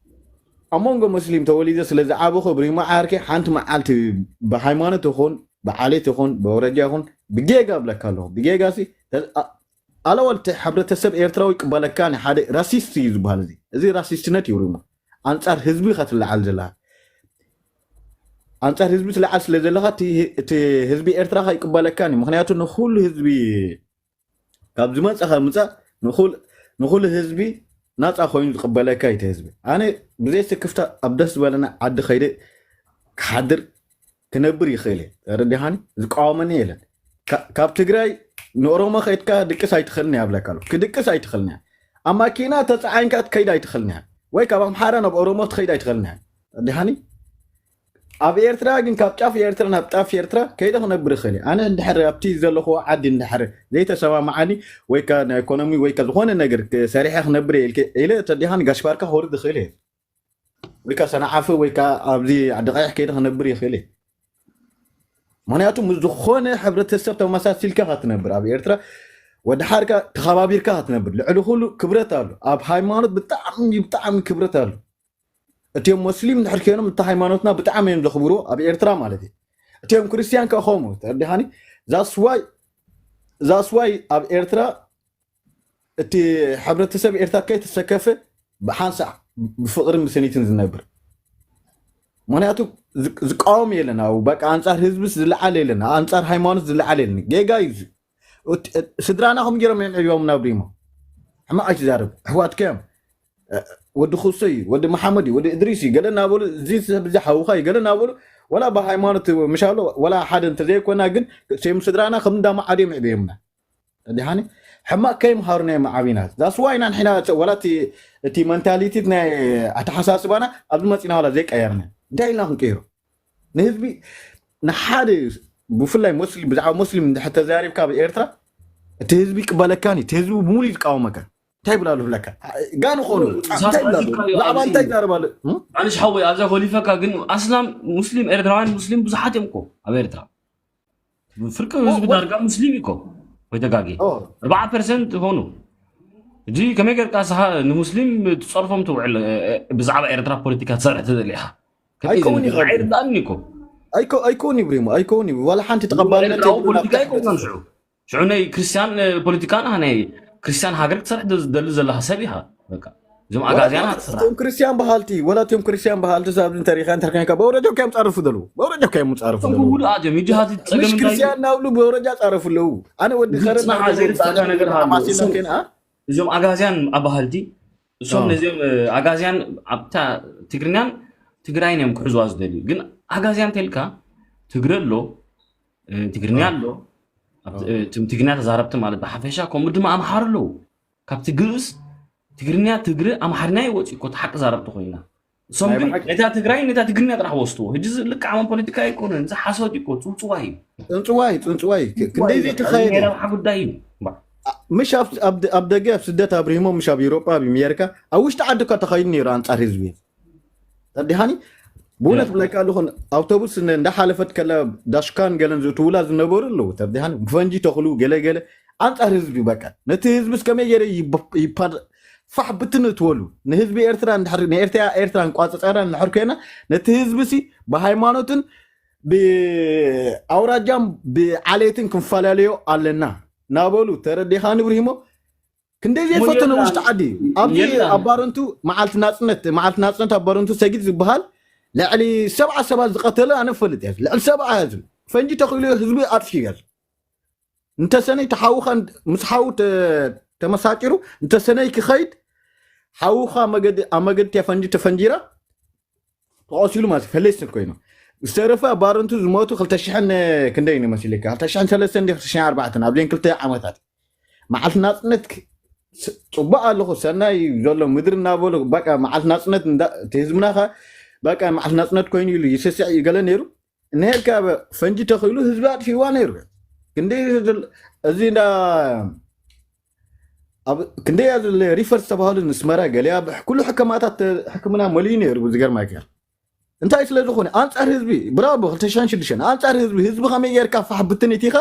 ኣብ መንጎ ሙስሊም ተወሊደ ስለ ዝዓበኹ ብሪሞ ዓርከ ሓንቲ መዓልቲ ብሃይማኖት ይኹን ብዓሌት ይኹን ብወረጃ ይኹን ብጌጋ ብለካ ኣለኹ ብጌጋ ሲ ኣለወልቲ ሕብረተሰብ ኤርትራዊ ቅበለካ ንሓደ ራሲስት እዩ ዝበሃል እዚ እዚ ራሲስትነት እዩ ሪሞ ኣንጻር ህዝቢ ከትለዓል ዘላ ኣንጻር ህዝቢ ትለዓል ስለ ዘለኻ እቲ ህ- እቲ ህዝቢ ኤርትራ ከይቅበለካን እዩ። ምክንያቱ ንኩሉ ህዝቢ ካብ ዝመጸኻ ምጻእ ንኩል- ንኩሉ ህዝቢ ናጻ ኮይኑ ዝቅበለካ እዩ እቲ ህዝቢ። ኣነ ብዘይ ስክፍታ ኣብ ደስ ዝበለና ዓዲ ከይደ ክሓድር ክነብር ይኽእል እየ። ተረዲኻኒ? ዝቃወመኒ የለን። ካ- ካብ ትግራይ ንኦሮሞ ከይድካ ድቅስ ኣይትኽእልን እያ ብለካ ኣሎ። ክድቅስ ኣይትኽእልን እያ። ኣብ ማኪና ተፀዓይንካ ትከይድ ኣይትኽእልን እያ። ወይ ካብ ኣምሓራ ናብ ኦሮሞ ትኸይድ ኣይትኽእልን እያ። ተረዲኻኒ? ኣብ ኤርትራ ግን ካብ ጫፍ ኤርትራ ናብ ጫፍ ኤርትራ ከይደ ክነብር ይኽእል እየ። ኣነ እንድሕር ኣብቲ ዘለኹዎ ዓዲ እንድሕር ዘይተሰማማዓኒ ወይ ከ ናይ ኢኮኖሚ ወይ ከ ዝኾነ ነገር ክ- ሰሪሐ ክነብር እየ ኢልከ- ኢለ ተረዲኻኒ? ጋሽ ባርካ ክወርድ ይኽእል እየ። ወይ ከ ሰንዓፈ ወይ ከ ኣብዚ ዓዲ ቀይሕ ከይደ ክነብር ይኽእል እየ። ምክንያቱ ምስ ዝኾነ ሕብረተሰብ ተመሳሲልካ ክትነብር ኣብ ኤርትራ ወዲ ሓርካ ተኸባቢርካ ክትነብር ልዕሊ ኩሉ ክብረት ኣሎ። ኣብ ሃይማኖት ብጣዕሚ ብጣዕሚ ክብረት ኣሎ። እቲኦም ሞስሊም እንድሕር ኮይኖም እቲ ሃይማኖትና ብጣዕሚ እዮም ዘኽብርዎ ኣብ ኤርትራ ማለት እዩ። እቲኦም ክርስትያን ከ ከምኡ ተረዲኻኒ? ዛስዋይ ዛስዋይ ኣብ ኤርትራ እቲ ሕብረተሰብ ኤርትራ ከይተሰከፈ ብሓንሳእ ብፍቕርን ብስኒትን ዝነብር። ምክንያቱ ዝ- ዝቃወም የለን። ኣብ በቃ ኣንጻር ህዝብስ ዝለዓል የለን፣ ኣንጻር ሃይማኖት ዝለዓል የለን። ጌጋ እዩ። እቲ- ስድራና ከም ገይሮም እዮም ዕብዮም ናብ ሪሞ ሕማቕ ኣይትዛረብ። ኣሕዋትካ እዮም። ወዲ ኩሶ እዩ፣ ወዲ መሓመድ እዩ፣ ወዲ እድሪስ እዩ፣ ገለ እናበሉ እዚ ሰብ እዚ ሓውኻ እዩ፣ ገለ እናበሉ ወላ ብሃይማኖት ምሻሎ ወላ ሓደ እንተዘይኮና ግን ሴም ስድራና ከም እንዳማዓድ እዮም ዕብዮምና። ዲሓኒ ሕማቅ ከይምሃሩና እዮም ዓቢና። ዛስዋ ኢና ንሕና ወላ እቲ- እቲ መንታሊቲት ናይ ኣተሓሳስባና ኣብዚ መፂና ዋላ ዘይቀየርና እንታይ ኢልና ክንቀይሮ? ንህዝቢ ንሓደ ብፍላይ ሙስሊም ብዛዕባ ሙስሊም እንድሕር ተዛሪብካ ኣብ ኤርትራ እቲ ህዝቢ ይቅበለካን እዩ። እቲ ህዝቢ ብሙሉ ይቃወመካ። እንታይ ይብላሉ ብለካ? ጋን ኾኑ እንታይ ይብላሉ? ብዛዕባ እንታይ ይዛረባሉ? ማለሽ ሓወይ ኣብዛ ኮሊፈካ ግን ኣስላም ሙስሊም ኤርትራውያን ሙስሊም ብዙሓት እዮም እኮ ኣብ ኤርትራ። ፍርቂ ህዝቢ ዳርጋ ሙስሊም እዩ እኮ ወይ ተጋጊ ኣርባዓ ፐርሰንት ኾኑ። እዚ ከመይ ገርካ ስኻ ንሙስሊም ትፀርፎም ትውዕል ብዛዕባ ኤርትራ ፖለቲካ ትሰርሕ ትደሊ ኢኻ? ኣይኮን ይኸብድ። ኣይኮን ይብሪሙ ኣይኮን ይብ ዋላ ሓንቲ ተቐባልነት ኤርትራዊ ፖለቲካ ኣይኮንካን ሽዑ ሽዑ ናይ ክርስቲያን ፖለቲካ ንኻ ናይ ክርስቲያን ሃገር ክትሰርሕ ደሊ ዘለኻ ሰብ ኢኻ። በቃ እዞም ኣጋዝያን ክትሰርሕ እቶም ክርስቲያን በሃልቲ ወላ እቶም ክርስቲያን በሃልቲ ሳብ እንተሪኻ እንተርካንካ በውረጃ እዮም ጻረፉ ዘለዉ በውረጃ እዮም ጻረፉ ዘለዉ ውዱኣት እዮም። ይጅሃት ጸገም እንታይ ክርስቲያን ናብሉ በውረጃ ጻረፉ ኣለዉ። ኣነ ወዲ ከረድ ዘይረዳእካ ነገር ሃሉ። እዞም ኣጋዝያን ኣባሃልቲ እሶም ነዚኦም ኣጋዝያን ኣብታ ትግርኛን ትግራይን እዮም ክሕዝዋ ዝደልዩ። ግን ኣጋዝያን ተልካ ትግረ ኣሎ ትግርኛ ኣሎ። ትግርኛ ተዛረብቲ ማለት ብሓፈሻ ከምኡ ድማ ኣምሓር ኣለዉ። ካብቲ ግእዝ ትግርኛ ትግሪ ኣምሓርኛ ይወፅእ እኮ ሓቂ ዛረብቲ ኮይና እሶም ግን ነታ ትግራይ ነታ ትግርኛ ጥራሕ ወስድዎ። ሕጂ ዝልቃዕሞ ፖለቲካ ኣይኮነን። እዚ ሓሶት እኮ ፅውፅዋይ እዩ። ፅንፅዋይ ፅንፅዋይ ክንደይ ዘይተኻየደ ጉዳይ እዩ። ምሽ ኣብ ደገ ኣብ ስደት ኣብሪሂሞ ምሽ ኣብ ኤሮጳ ኣብ ኣሜሪካ ኣብ ውሽጢ ዓዲ እኳ ተኻይዱ ነይሩ ኣንፃር ህዝቢ ተርዲሃኒ ብእውነት ብለካ ኣለኹን ኣውቶቡስ እንዳሓለፈት ከላ ዳሽካን ገለን ዝእትውላ ዝነበሩ ኣለዉ። ተርዲሃኒ ብፈንጂ ተኽሉ ገለገለ ኣንፃር ህዝቢ በቃ ነቲ ህዝቢ እስከመይ ገይረ ፋሕ ብትን እትወሉ ንህዝቢ ኤርትራ ንኤርትራ ኤርትራ እንቋፀፀረ እንድሕር ኮይና ነቲ ህዝቢ ሲ ብሃይማኖትን ብኣውራጃን ብዓሌትን ክንፈላለዮ ኣለና ናበሉ ተረዲኻ ንብርሂሞ ክንደይ ዘይፈተነ ውሽጢ ዓዲ ኣብዚ ኣብ ባረንቱ መዓልቲ ናፅነት መዓልቲ ናፅነት ኣብ ባረንቱ ሰጊድ ዝበሃል ልዕሊ ሰብዓ ሰባት ዝቐተለ ኣነ ፈልጥ እየ። ልዕሊ ሰብዓ ህዝቢ ፈንጂ ተኽኢሉ ህዝቢ ኣጥፊኡ እየ። እንተሰነይ ተሓውኻ ምስ ሓው ተመሳጢሩ እንተሰነይ ክኸይድ ሓውኻ ኣብ መገዲ እያ ፈንጂ ተፈንጂራ ተቆሲሉ ማለት ፈለስን ኮይኑ ዝተረፈ ባረንቱ ዝሞቱ ክልተ ሽሕን ክንደይ እዩ መሲልካ ክልተ ሽሕን ሰለስተን እንዲ ክልተ ሽሕን ኣርባዕተን ኣብዘን ክልተ ዓመታት መዓልቲ ናፅነት ፅቡቅ ኣለኹ ሰናይ ዘሎ ምድሪ እናበሉ በቃ መዓልቲ ናፅነት እቲ ህዝብና ከ በቃ መዓልቲ ናፅነት ኮይኑ ኢሉ ይስስዕ እዩ ገለ ነይሩ እንሄድካ ፈንጂ ተኽኢሉ ህዝቢ ኣጥፊእዋ ነይሩ ክንደይ እዚ እንዳ ክንደይ እያ ዘለ ሪፈር ዝተባሃሉ ንስመራ ገሊያ ኩሉ ሕከማታት ሕክምና መሊኡ ነይሩ ዝገርማይካ እንታይ ስለ ዝኾነ ኣንጻር ህዝቢ ብራቦ ክልተ ሽሕን ሽዱሽተን ኣንጻር ህዝቢ ህዝቢ ከመይ ጌርካ ፋሕ ብትን ኢኻ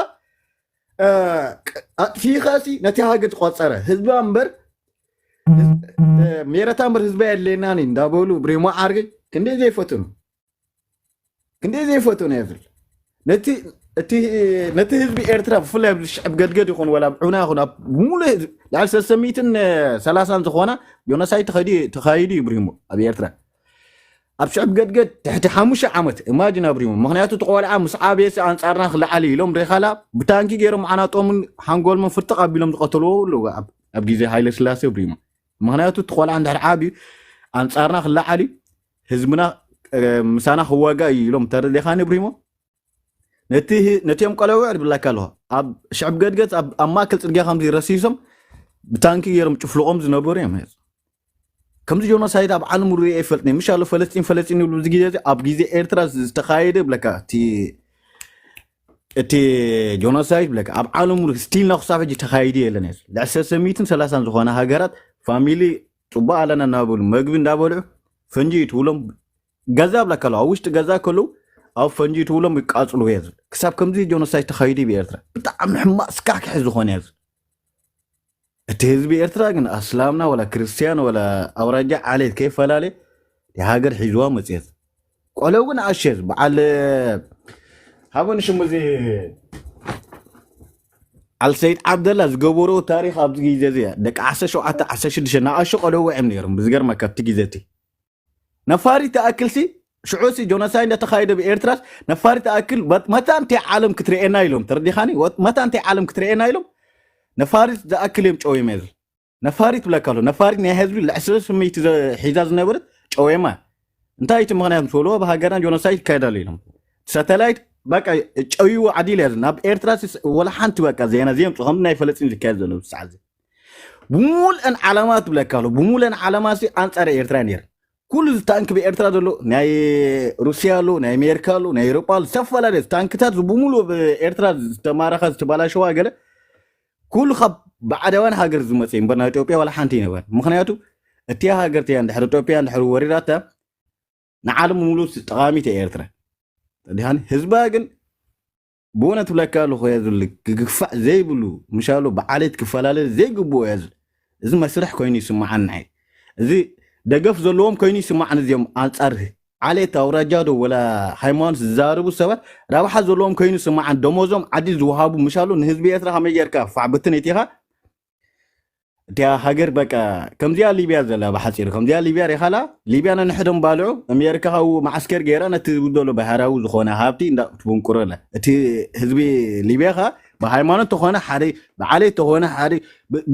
ኣጥፊኻ ሲ ነቲ ሃገር ዝቆጸረ ህዝቢ እምበር ሜረታ እምበር ህዝቢ የድልየናን እንዳበሉ ብሬሞ ዓርገ ክንደይ ዘይፈትኑ ክንደይ ዘይፈትኑ የብል ነቲ ህዝቢ ኤርትራ ብፍላይ ኣብዚ ሽዕብ ገድገድ ይኹን ወላ ኣብ ዑና ይኹን ኣብ ሙሉ ልዕሊ ሰለስተ ሚእትን ሰላሳን ዝኾና ጆኖሳይድ ተኻይዱ እዩ ብሪሞ ኣብ ኤርትራ ኣብ ሽዕብ ገድገድ ትሕቲ ሓሙሽተ ዓመት ኢማጅን ኣብሪሙ። ምክንያቱ እቲ ቆልዓ ምስ ዓብየሲ ኣንጻርና ክለዓል ኢሎም ሬኻላ ብታንኪ ገይሮም ዓናጦምን ሓንጎልምን ፍርጥቕ ኣቢሎም ዝቐተልዎ ኣለዉ ኣብ ግዜ ሃይለ ስላሴ ኣብሪሙ። ምክንያቱ እቲ ቆልዓ እንድሕር ዓብዩ ኣንጻርና ክለዓል እዩ፣ ህዝብና ምሳና ክዋጋ እዩ ኢሎም ተረዲኻኒ ኣብሪሞ። ነቲኦም ቆለውዕ ድብላካ ኣለኹ ኣብ ሽዕብ ገድገድ ኣብ ማእከል ፅርጊያ ከምዚ ረሲሶም ብታንኪ ገይሮም ጭፍልቆም ዝነበሩ እዮም። ከምዚ ጆኖሳይድ ኣብ ዓለም ሪኦ ይፈልጥኒ ምሽ ኣሎ ፈለስጢን ፈለስጢን ይብሉ እዚ ግዜ ኣብ ግዜ ኤርትራ ዝተካየደ ብለካ እቲ ጆኖሳይድ ብለካ ኣብ ዓለም ስቲልና ክሳብ ሕጂ ተካይዱ የለን። ልዕሊ ሰለስተ ሚእትን ሰላሳን ዝኾነ ሃገራት ፋሚሊ ፅቡቅ ኣለና እናበሉ መግቢ እንዳበልዑ ፈንጂ ይትውሎም ገዛ ብለካ ኣለዉ ኣብ ውሽጢ ገዛ ከለዉ ኣብ ፈንጂ ይትውሎም ይቃፅሉ እየ ዝብል ክሳብ ከምዚ ጆኖሳይድ ተካይዱ ብኤርትራ ብጣዕሚ ሕማቅ ስካሕክሒ ዝኾነ እየ ዝብል። እቲ ህዝቢ ኤርትራ ግን ኣስላምና ወላ ክርስትያን ወላ ኣውራጃ ዓሌት ከይፈላለ ሃገር ሒዝዋ መፅየት ቆለው ግን ኣሸዝ በዓል ሃበን ሽሙ እዚ ኣልሰይድ ዓብደላ ዝገበሮ ታሪክ ኣብዚ ግዜ እዚ ደቂ ዓሰርተ ሸውዓተ ዓሰርተ ሽዱሽተ ንኣሸ ቆለው እዮም ነይሮም ብዝገርመካ ኣብቲ ግዜ እቲ ነፋሪት ትኣክል ሲ ሽዑ ሲ ጆኖሳይድ እንዳተኻየደ ብኤርትራስ ነፋሪት ትኣክል መታን እንታይ ዓለም ክትርእየና ኢሎም ተረዲኻኒ መታን እንታይ ዓለም ክትርእየና ኢሎም ነፋሪት ዝኣክል እዮም ጨውዮም እዚ ነፋሪት ብለካ ኣሎ ነፋሪት ናይ ህዝቢ ልዕሊ ስለ ስምይቲ ሒዛ ዝነበረት ጨውየማ እንታይ እቲ ምክንያት ምስ በልዎ ብሃገርና ጆኖሳይድ ይካየድ ኣሎ ኢሎም ሳተላይት በቃ ጨውይዎ ዓዲል እያ ናብ ኤርትራ ወላ ሓንቲ በቃ ዜና ዘየምፁ ከም ናይ ፈለስጢን ዝካየድ ዘሎ ሰዓት ብሙሉአን ዓላማ ትብለካ ኣሎ ብሙሉአን ዓላማ ሲ ኣንጻር ኤርትራ ነይር ኩሉ እዚ ታንክ ብኤርትራ ዘሎ ናይ ሩስያ ኣሎ ናይ ኣሜሪካ ኣሎ ናይ ኤሮጳ ኣሎ ዝተፈላለዩ ታንክታት ብሙሉ ኤርትራ ዝተማረኸ ዝተባላሸዋ ገለ ኩሉ ካብ ብዓደዋን ሃገር ዝመፀ እምበር ናይ ኢትዮጵያ ዋላ ሓንቲ ይነበር ምክንያቱ እቲያ ሃገር እቲያ እንድሕር ኢትዮጵያ እንድሕር ወሪራታ ንዓለም ሙሉ ጠቃሚት እያ ኤርትራ ዲሃን ህዝባ ግን ብእውነት ብለካ ኣለኹ እያ ዝብል ክግፋዕ ዘይብሉ ምሻሉ ብዓሌት ክፈላለ ዘይግብኦ እያ ዝብል እዚ መስርሕ ኮይኑ ይስምዓኒ ንዓይ እዚ ደገፍ ዘለዎም ኮይኑ ይስምዓኒ እዚኦም ኣንጻር ዓሌት ኣውራጃ ዶ ወላ ሃይማኖት ዝዛረቡ ሰባት ረብሓ ዘለዎም ኮይኑ ይስምዓኒ ደሞዞም ዓዲ ዝወሃቡ ምሻሉ ንህዝቢ ኤርትራ ከመይ ጌርካ ፋዕ ብትን እቲኻ እቲያ ሃገር በቃ ከምዚኣ ሊብያ ዘላ ብሓፂሩ ከምዚኣ ሊብያ ሪኻላ ሊብያ ነንሕዶም ባልዑ ኣሜሪካ ካብኡ ማዓስከር ገይራ ነቲ ዝብደሎ ብሃራዊ ዝኾነ ሃብቲ እንዳትብንቁረለ እቲ ህዝቢ ሊብያ ከ ብሃይማኖት ተኾነ ሓደ ብዓሌት ተኾነ ሓደ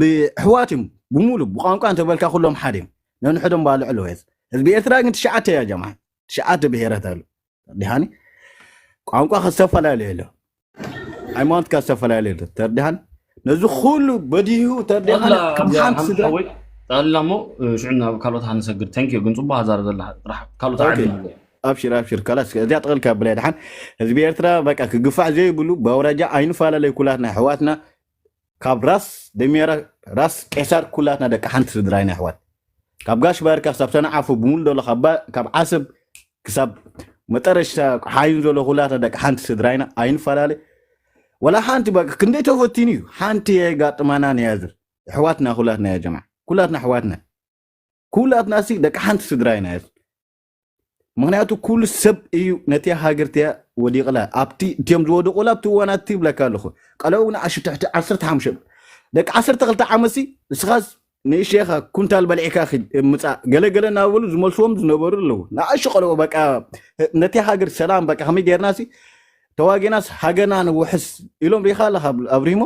ብሕዋት እዮም ብሙሉ ብቋንቋ እንተበልካ ኩሎም ሓደ እዮም ነንሕዶም ባልዑ ኣለወ ህዝቢ ኤርትራ ግን ትሽዓተ እያ ጀማ ትሽዓተ ብሄራት ኣሎ ዲሃኒ ቋንቋ ከዝተፈላለዩ ኣሎ ሃይማኖትካ ዝተፈላለዩ ኣሎ ተርዲሃን ነዚ ኩሉ በዲሁ ተርዲሃን ከም ሓንቲ ስድራ ጠቕልላ እሞ ሽዑ ናብ ካልኦት ሃንሰግር ተንኪዮ ግን ፅቡቅ ሃዛር ዘላ ጥራሕ ካልኦት ዓዲ ኣብሽር ኣብሽር ካላስ እዚኣ ጠቕልካ ብላይ ድሓን ህዝቢ ኤርትራ በቃ ክግፋዕ ዘይብሉ ብኣውራጃ ኣይንፈላለይ ኩላትና ኣሕዋትና ካብ ራስ ደሜራ ራስ ቄሳር ኩላትና ደቂ ሓንቲ ስድራ ኢና ኣሕዋት ካብ ጋሽ ባርካ ክሳብ ሰንዓፉ ብምሉ ዘሎ ካብ ዓሰብ ክሳብ መጠረሽታ ሓይን ዘሎ ኩላትና ደቂ ሓንቲ ስድራ ኢና ኣይንፈላለ ወላ ሓንቲ በቃ ክንደይ ተፈቲኑ እዩ ሓንቲ የጋጥማና ነያዝር ኣሕዋትና ኩላትና ያ ጀማ ኩላትና ኣሕዋትና ኩላትና ሲ ደቂ ሓንቲ ስድራ ኢና ያዝር ምክንያቱ ኩሉ ሰብ እዩ ነቲ ሃገር እቲያ ወዲቕላ ኣብቲ እቲዮም ዝወደቑላ ኣብቲ እዋናት ይብለካ ኣለኹ ቀለኡ ንኣሹ ትሕቲ ዓሰርተ ሓሙሽተ ደቂ ዓሰርተ ክልተ ዓመት ሲ ንስኻስ ንእሽኻ ኩንታል በሊዕካ ምፃእ ገለገለ እናበሉ ዝመልስዎም ዝነበሩ ኣለዉ ንኣሹ ቀለኡ በቃ ነቲ ሃገር ሰላም በቃ ከመይ ጌርና ሲ ተዋጊናስ ሃገርና ንውሕስ ኢሎም ሪኢኻ ኣለኻ ኣብሪሞ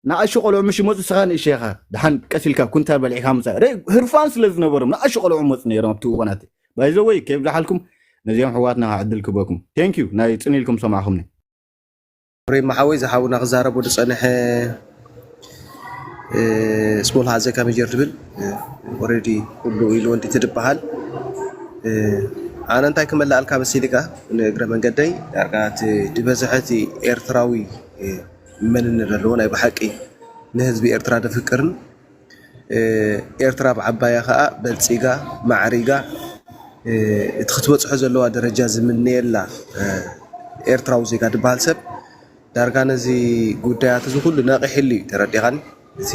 ንኣሹ ቆልዑ ምሽ ይመፁ ስኻ ንእሸኻ ድሓን ቀስ ኢልካ ኩንታል በሊዕካ ምፃእ ረ- ህርፋን ስለ ዝነበሮም ንኣሹ ቆልዑ መፁ ነይሮም ኣብቲ እዋናት ባይዘወይ ከይብዛሓልኩም ነዚኦም ሕዋትና ዕድል ክበኩም ቴንኪዩ ናይ ፅን ኢልኩም ሰማዕኹምኒ ሬማ ሓወይ ዝሓውና ክዛረቡ ዝፀንሐ ስሞል ሃዘካ ሚጀር ትብል ኦረዲ ኩሉ ኢሉ ወንዲ ትድበሃል ኣነ እንታይ ክመላኣልካ መሲልካ ንእግረ መንገደይ ዳርጋ እቲ ዝበዝሐ እቲ ኤርትራዊ መንነት ኣለዎ ናይ ብሓቂ ንህዝቢ ኤርትራ ዘፍቅርን ኤርትራ ብዓባያ ከዓ በልፂጋ ማዕሪጋ እቲ ክትበፅሖ ዘለዋ ደረጃ ዝምነየላ ኤርትራዊ ዜጋ ዝበሃል ሰብ ዳርጋ ነዚ ጉዳያት እዚ ኩሉ ነቂሕሉ እዩ ተረዲኻኒ እቲ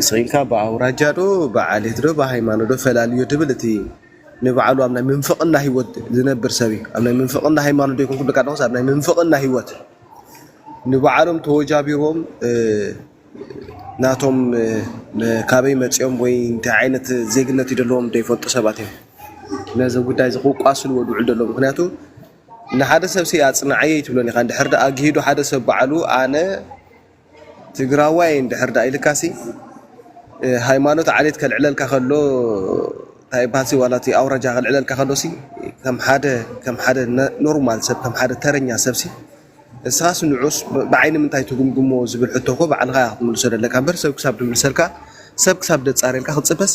ስቂልካ ብኣውራጃ ዶ ብዓሌት ዶ ብሃይማኖት ዶ ፈላልዮ ትብል እቲ ንባዕሉ ኣብ ናይ ምንፍቕና ህይወት ዝነብር ሰብ እዩ ኣብ ናይ ምንፍቕና ሃይማኖት ዶ ይኮንኩ ብካ ዶስ ኣብ ናይ ምንፍቕና ህይወት ንባዕሎም ተወጃቢሮም ናቶም ካበይ መፂኦም ወይ እንታይ ዓይነት ዜግነት ይደለዎም ዘይፈልጡ ሰባት እዮም ነዚ ጉዳይ እዚ ክቋስልዎ ዝውዕል ዘሎ። ምክንያቱ ንሓደ ሰብ ሲ ኣጽንዓየ ኣይትብሎን ኢኻ። እንድሕር ደኣ ኣግሂዱ ሓደ ሰብ ባዕሉ ኣነ ትግራዋይ እንድሕር ደኣ ኢልካሲ፣ እ፣ ሃይማኖት ዓሌት ከልዕለልካ ከሎ፣ እንታይ ይበሃል ሲ፣ ዋላ እቲ ኣውራጃ ከልዕለልካ ከሎ ሲ፣ ከም ሓደ፣ ከም ሓደ ነ-፣ ኖርማል ሰብ፣ ከም ሓደ ተረኛ ሰብ ሲ፣ ንስኻስ ንዑስ ብ-፣ ብዓይኒ ምንታይ ትግምግሞ ዝብል ሕቶ እኮ ባዕልኻ ኢኻ ክትምልሶ ዘለካ እምበር፣ ሰብ ክሳብ ድምልሰልካ፣ ሰብ ክሳብ ደጻርየልካ ክትጽበስ፣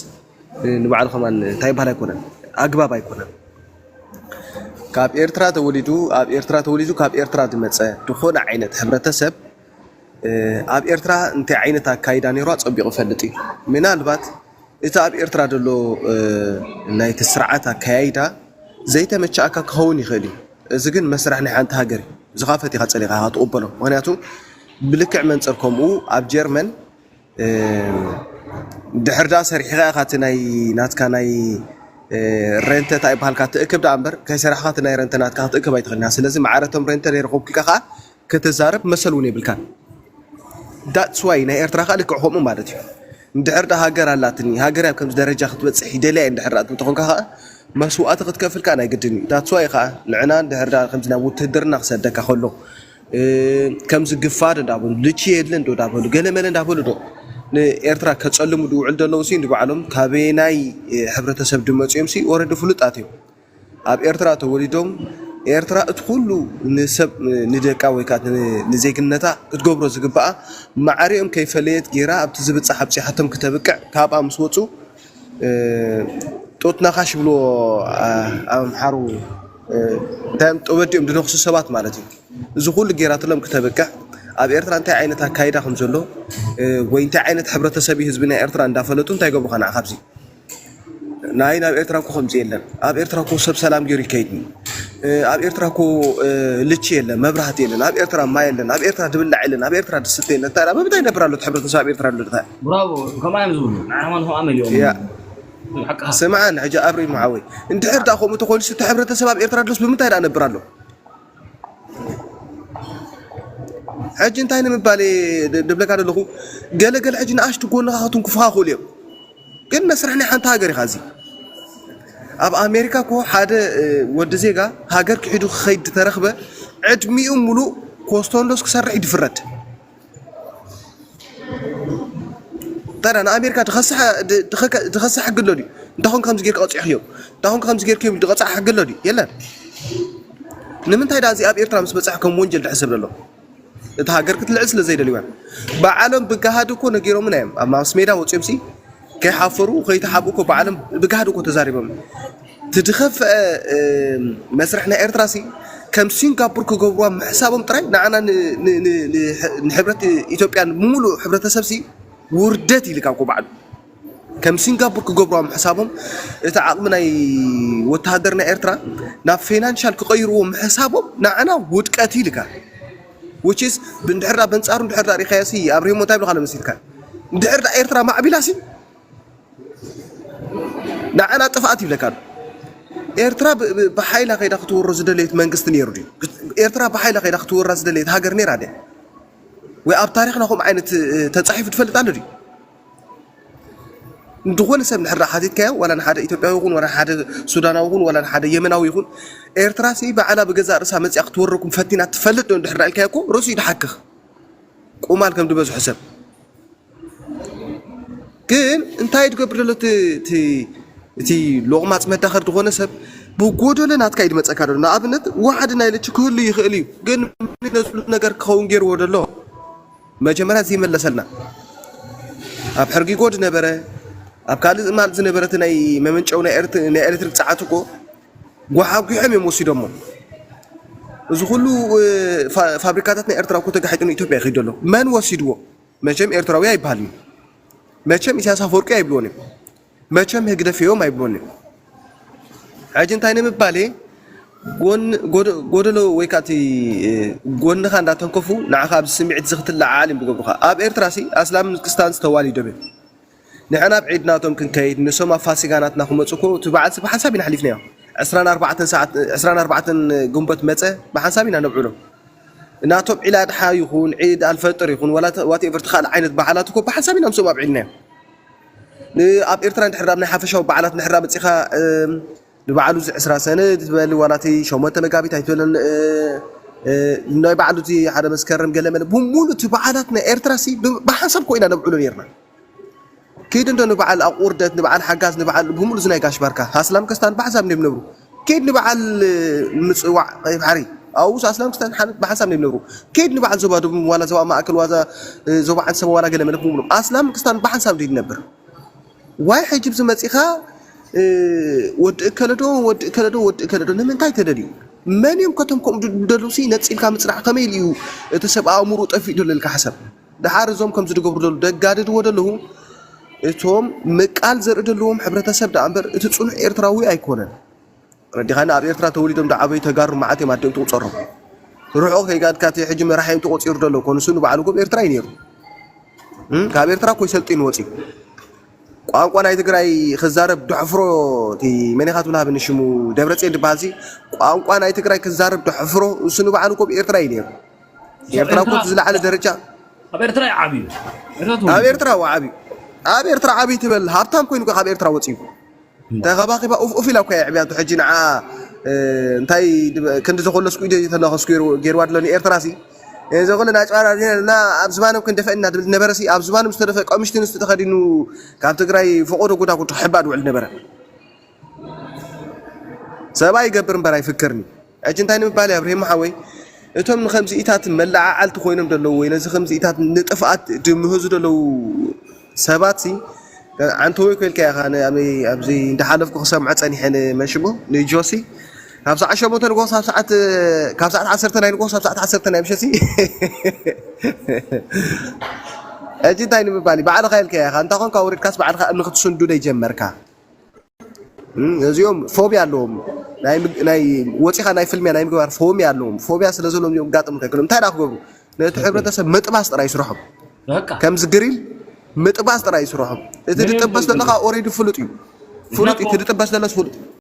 እ፣ ንባዕሉ ከማን እንታይ ይበሃል ኣይኮነን፣ ኣግባብ ኣይኮነን። ካብ ኤርትራ ተወሊዱ፣ ኣብ ኤርትራ ተወሊዱ፣ ካብ ኤርትራ ዝመጸ ዝኾነ ዓይነት ሕብረተሰብ፣ እ፣ ኣብ ኤርትራ እንታይ ዓይነት ኣካይዳ ነይሩ ኣጸቢቑ ይፈልጥ እዩ። ምናልባት እቲ ኣብ ኤርትራ ዘሎ፣ እ፣ ናይቲ ስርዓት ኣካያይዳ ዘይተመቸኣካ ክኸውን ይኽእል እዩ። እዚ ግን መስርሕ ናይ ሓንቲ ሃገር እዩ። እዚ ኸኣ ፈቲኻ ጸሊእካ ኢኻ ትቕበሎ። ምኽንያቱ ብልክዕ መንጽር ከምኡ ኣብ ጀርመን፣ እ፣ ድሕር ደኣ ሰሪሕኻ ኢኻ እቲ ናይ ናትካ ናይ፣ እ፣ ሬንተ እንታይ ይበሃልካ ትእክብ ደኣ እምበር፣ ከይሰራሕኻ እቲ ናይ ሬንተ ናትካ ክትእክብ ኣይትኽእልን ኢኻ። ስለዚ ማዕረ እቶም ሬንተ ዘይረኸብኩ ኢልካ ኸኣ ከተዛርብ መሰል እውን የብልካን። That's why ናይ ኤርትራ ኸኣ ልክዕ ከምኡ ማለት እዩ። እንድሕር ደኣ ሃገር ኣላትኒ፣ ሃገር ኣብ ከምዚ ደረጃ ክትበጽሕ ይደልያ እየ እንድሕር ደኣ ትብል ተኾንካ ኸኣ መስዋእቲ ክትከፍል ከኣ ናይ ግድን እዩ። That's why ኸኣ ንዕና እንድሕር ደኣ ከምዚ ናብ ውትህድርና ክሰደካ ከሎ፣ እ፣ ከምዚ ግፋድ እንዳበሉ፣ ልቺ የለ እንዶ እንዳበሉ፣ ገለ መለ እንዳበሉ ዶ ንኤርትራ ከጸልሙ ዝውዕሉ ዘለዉ ሲ ንባዕሎም ካበየናይ፣ እ፣ ሕብረተሰብ ድመጽኡ እዮም ሲ ኦረዲ ፍሉጣት እዮም። ኣብ ኤርትራ ተወሊዶም፣ ኤርትራ እቲ ኩሉ ንሰብ፣ ንደቃ ወይ ከኣ ን-፣ ንዜግነታ ክትገብሮ ዝግባኣ ማዕሪኦም ከይፈለየት ጌራ ኣብቲ ዝብጻሕ ኣብጺሓቶም ክተብቅዕ፣ ካብኣ ምስ ወጹ፣ እ፣ ጡት ነኻሽ ይብልዎ፣ ኣ-፣ ኣብ ኣምሓሩ፣ እ፣ እንታይ እዮም፣ ጠበድ እዮም ዝነኽሱ ሰባት ማለት እዩ። እዚ ኩሉ ጌራትሎም ክተብቅዕ፣ ኣብ ኤርትራ እንታይ ዓይነት ኣካይዳ ከም ዘሎ፣ እ፣ ወይ እንታይ ዓይነት ሕብረተሰብ እዩ ህዝቢ ናይ ኤርትራ እንዳፈለጡ እንታይ ይገብሩኻ ንዓኻ ኣብዚ? ናይ ናብ ኤርትራ እኮ ከምዚ የለን። ኣብ ኤርትራ እኮ ሰብ ሰላም ገይሩ ይከይድ። እ፣ ኣብ ኤርትራ እኮ፣ እ፣ ልቺ የለን፣ መብራህቲ የለን፣ ኣብ ኤርትራ ማይ የለን፣ ኣብ ኤርትራ ድብላዕ የለን፣ ኣብ ኤርትራ ድስተ የለን። እንታይ ደኣ፣ ብምንታይ ይነብር ኣሎ እቲ ሕብረተሰብ ኣብ ኤርትራ ኣሎ? እንታይ? ብራቮ፣ ከምኣ እዮም ዝብሉ። ንዓና ከማን ከምኣ መሊኦም። ያ። ሓቅኻ። ስምዓን፣ ሕጂ ኣብሪም ሓወይ፣ እንድሕር ደኣ ከምኡ ተኾይኑስ እቲ ሕብረተሰብ ኣብ ኤርትራ ድሮስ ብምንታይ ደኣ ነብር ኣሎ? ሕጂ እንታይ ንምባል እየ ድ-፣ ድብለካ ዘለኹ፣ ገለ ገለ ሕጂ ንኣሽቱ ጎንኻ ክትንክፉኻ ክኽእሉ እዮም። ግን መስርሕ ናይ ሓንቲ ሃገር ኢኻ እዚ። ኣብ ኣሜሪካ እኮ ሓደ፣ እ፣ ወዲ ዜጋ ሃገር ክሒዱ ክኸይድ ተረኽበ፣ ዕድሚኡ ሙሉእ ኮስቶንዶስ ክሰርሕ እዩ ዝፍረድ። ታዲያ ንኣሜሪካ ድኸስሕ፣ ድ-፣ ድኸከ-፣ ድኸስሕ ሕጊ ኣሎ ድዩ? እንታኹም ከምዚ ጌርካ ቀጺዕክዮም? እንታኹም ከምዚ ጌርክዮም ድቐጽዓ ሕጊ ኣሎ ድዩ? የለን። ንምንታይ ደኣ እዚ ኣብ ኤርትራ ምስ በጽሐ ከም ወንጀል ድሕሰብ ዘሎ? እታ ሃገር ክትልዕል ስለ ዘይደልዩ እዮም። ባዕሎም ብገሃድ እኮ ነጊሮምና እዮም። ኣብ ማስ ሜዳ ወጺኦም ሲ ከይሓፈሩ፣ ከይተሓብኡ እኮ ባዕሎም ብገሃድ እኮ ተዛሪቦም። እቲ ዝኸፍአ፣ እ፣ መስርሕ ናይ ኤርትራ ሲ ከም ሲንጋፖር ክገብርዋ ምሕሳቦም ጥራይ ንዓና ን-፣ ን-፣ ን-፣ ን-፣ ንሕብረት ኢትዮጵያ ንምሉእ ሕብረተሰብ ሲ ውርደት ኢልካ እኮ ባዕሉ። ከም ሲንጋፖር ክገብርዋ ምሕሳቦም፣ እቲ ዓቕሚ ናይ ወተሃደር ናይ ኤርትራ ናብ ፋይናንሻል ክቐይርዎ ምሕሳቦም ንዓና ውድቀት ኢልካ። Which is ብንድሕር ዳ በንጻሩ እንድሕር ዳ ሪኻዮ ሲ ኣብርሂሞ እንታይ ይብልካ ኣሎ መሲልካ? እንድሕር ዳ ኤርትራ ማዕቢላ ሲ ንዓና ጥፍኣት ይብለካ ኣሎ። ኤርትራ ብ-፣ ብ-፣ ብሓይላ ከይዳ ክትወሮ ዝደለየት መንግስቲ ነይሩ ድዩ? ኤርትራ ብሓይላ ከይዳ ክትወራ ዝደለየት ሃገር ነይራ ድያ? ወይ ኣብ ታሪኽና ከምኡ ዓይነት፣ እ፣ ተጻሒፉ ትፈልጥ ኣሎ ድዩ? እንድኾነ ሰብ እንድሕር ደኣ ሓቲትካዮ፣ ዋላ ንሓደ ኢትዮጵያዊ ይኹን፣ ዋላ ንሓደ ሱዳናዊ ይኹን፣ ዋላ ንሓደ የመናዊ ይኹን፣ ኤርትራ ሲ ባዕላ ብገዛእ ርእሳ መጺኣ ክትወረኩም ፈቲና ትፈልጥ ዶ እንድሕር ደኣ ኢልካዮ እኮ ርእሱ እዩ ድሓክኽ። ቁማል ከም ዝበዝሑ ሰብ። ግን እንታይ ትገብር ዘሎ እቲ፣ እቲ፣ እቲ ሎቕማጽ መዳኸር ዝኾነ ሰብ ብጎደሎ ናትካ እዩ ድመጸካ ዘሎ። ንኣብነት ዋሕዲ ናይ ልቺ ክህሉ ይኽእል እዩ። ግን ነዚ ነገር ክኸውን ገይርዎ ዘሎ መጀመርያ እዚ ይመለሰልና። ኣብ ሕርጊጎ ዝነበረ፣ ኣብ ካልእ ማል ዝነበረ እቲ ናይ መመንጨዊ ናይ ኤርት-፣ ናይ ኤሌክትሪክ ጸዓት እኮ ጓሓጒሖም እዮም ወሲዶሞ። እዚ ኩሉ፣ እ፣ ፋ-፣ ፋብሪካታት ናይ ኤርትራ እኮ ተጋሒጡ ንኢትዮጵያ ይኸይድ ዘሎ። መን ወሲድዎ? መቸም ኤርትራዊ ኣይበሃልን እዩ። መቸም ኢሳያስ ኣፈወርቂ ኣይብልዎን እዮም። መቸም ህግደፍ እዮም ኣይብልዎን እዮም። ሕጂ እንታይ ንምባል እየ? ጎን-፣ ጎደ-፣ ጎደሎ ወይ ከዓ እቲ፣ እ፣ ጎንኻ እንዳተንከፉ ንዓኻ ኣብዚ ስምዒት እዚ ክትለዓዓል እዮም ዝገብሩኻ። ኣብ ኤርትራ ሲ ኣስላምን ክርስታንስ ተዋሊዶም እዮም። ንሕና ኣብ ዒድ ናቶም ክንከይድ፣ ንሶም ኣብ ፋሲጋ ናትና ክመጹ እኮ እቲ በዓል ሲ ብሓንሳብ ኢና ኣሕሊፍናዮ። ዕስራን ኣርባዕተን ሰዓት፣ ዕስራን ኣርባዕተን ግንቦት መጸ ብሓንሳብ ኢና ነብዕሎ። ናቶም ዒድ ኣድሓ ይኹን፣ ዒድ ኣልፈጥር ይኹን፣ ዋላ ተ-፣ ዋትኤቨር እቲ ካልእ ዓይነት በዓላት እኮ ብሓንሳብ ኢና ምስኦም ኣብዒልናዮ። ን-፣ ኣብ ኤርትራ እንድሕር ኣብ ናይ ሓፈሻዊ በዓላት እንድሕር መጺኻ፣ እም፣ ንባዕሉ እዚ ዕስራ ሰነ ዝበል ዋላ እቲ ሸሞንተ መጋቢት ኣይትበለን፣ እ፣ እ፣ ናይ ባዕሉ እቲ ሓደ መስከረም ገለ መለ ብምሉእ እቲ በዓላት ናይ ኤርትራ ሲ ብ-፣ ብሓንሳብ ኮይና ነብዕሎ ነርና። ኪድ እንዶ ንበዓል ኣቑርደት፣ ንበዓል ሓጋዝ፣ ንበዓል ብምሉእ እዚ ናይ ጋሽ ባርካ ኣስላም ክስታን ብሓንሳብ እንዲም ነብሩ። ኪድ ንበዓል፣ እ፣ ምጽዋዕ ቀይሕ ባሕሪ ኣብኡስ ኣስላም ክስታን ሓን-፣ ብሓንሳብ እንዲም ነብሩ። ኪድ ንበዓል ዞባ ደቡብ ዋላ ዞባ ማእከል ዋዛ፣ እ፣ ዞባ ዓንሰባ ዋላ ገለ መለ ብምሉእ ኣስላም ክስታን ብሓንሳብ እንዲ ነብር። ዋይ ሕጂ ብዚ መጺኻ፣ እ፣ ወዲ እከለዶ፣ ወዲ እከለዶ፣ ወዲ እከለዶ ንምንታይ ተደልዩ? መን እዮም ከቶም ከምኡ ድ-፣ ደለውሲ ነጺልካ ምጽናሕ ከመይ ኢሉ እዩ እቲ ሰብ ኣእምሮ ጠፊኡ ደሎ ኢልካ ሓሰብ። ደሓር እዞም ከምዚ ዝገብሩ ደለዉ ደጋድድዎ ደለዉ እቶም ምቃል ዘርኢ ደለዎም ሕብረተሰብ ደኣ እምበር እቲ ጽኑዕ ኤርትራዊ ኣይኮነን። ረዲኻኒ ኣብ ኤርትራ ተወሊዶም ደዓበዩ ተጋሩ መዓት እዮም ኣዲኦም ትቑጸሮም። ርሑቕ ከይጋድካ እቲ ሕጂ መራሒ እዮም ተቖጺሩ ደሎ እኮ ንሱ ንባዕሉ እኮ ኣብ ኤርትራ እዩ ነይሩ። እም፣ ካብ ኤርትራ እኮ ይሰልጢን ወፂ። ቋንቋ ናይ ትግራይ ክዛረብ ደሕፍሮ፣ እቲ መኒኻ ትብልሃ ብንሽሙ ደብረፅዮን ዝበሃል ሲ ቋንቋ ናይ ትግራይ ክዛረብ ደሕፍሮ። እሱ ንባዕሉ እኮ ኣብ ኤርትራ እዩ ነይሩ። ኤርትራ እኮ እቲ ዝለዓለ ደረጃ ኣብ ኤርትራ እዩ ዓብዩ። ኤርትራ ኣብ ተወሊዱ። ኤርትራ እኮ ዓብዩ። ኣብ ኤርትራ ዓብዩ ትበል ሃብታም ኮይኑ እኮ ካብ ኤርትራ ወፂኡ። ተኸባኺባ ኡፍ ኡፍ ኢላ እኮ እያ ዕብያቱ። ሕጂ ንዓ፣ እ፣ እንታይ ድበ-፣ ክንዲ ዘኾለስኩ ኢደ ተለኸስኩ ገይሩ-፣ ገይርዋ ኣሎ ንኤርትራ ሲ። እዚ ኩሉ ናጭባራ ዜና እና ኣብ ዝባኖም ክንደፈ እና ድብል ነበረ ሲ። ኣብ ዝባኖም ዝተደፈ ቀምሽቲ ንስቲ ተኸዲኑ ካብ ትግራይ ፈቆዶ ጉዳ ጉዳ ክሕባድ ውዕል ነበረ። ሰብኣይ ይገብር እምበር ኣይፍክርኒ። ሕጂ እንታይ ንምባል እየ ኣብርሂሞ ሓወይ? እቶም ንኸምዚኢታት መለዓዓልቲ ኮይኖም ዘለዉ ወይ ነዚ ከምዚኢታት ንጥፍኣት ድምህዙ ዘለዉ ሰባት ሲ፣ ዓንተወይ ኮ ኢልካ ኢኻ። ኣነ ኣበይ ኣብዚ እንዳሓለፍኩ ክሰምዖ ጸኒሐ ንመን ሽሙ ንጆሲ። ካብ ሰዓት ሸሞንተ ንግሆ ሳብ ሰዓት፣ ካብ ሰዓት ዓሰርተ ናይ ንግሆ ሳብ ሰዓት ዓሰርተ ናይ ምሸት ሲ። ሕጂ እንታይ ንምባል እዩ? ባዕልኻ ኢልካ ኢኻ። እንታ ኾንካ ወሪድካስ ባዕልኻ እምኒ ክትስንዱ ደይ ጀመርካ። እም፣ እዚኦም ፎብያ ኣለዎም። ናይ ምግ-፣ ናይ ወፂኻ ናይ ፍልሚያ ናይ ምግባር ፎብያ ኣለዎም። ፎብያ ስለ ዘለዎም እዮም ጋጥም ከክሎም። እንታይ ደኣ ክገብሩ? ነቲ ሕብረተሰብ ምጥባስ ጥራይ ስርሖም። በቃ። ከምዚ ግሪል ምጥባስ ጥራይ ስርሖም። እቲ ምንም ድጥበስ የብሉን። ዘለኻ ኦሬዲ ፍሉጥ እዩ። ፍሉጥ እዩ። እቲ ድጥበስ ዘለስ ፍሉጥ እዩ።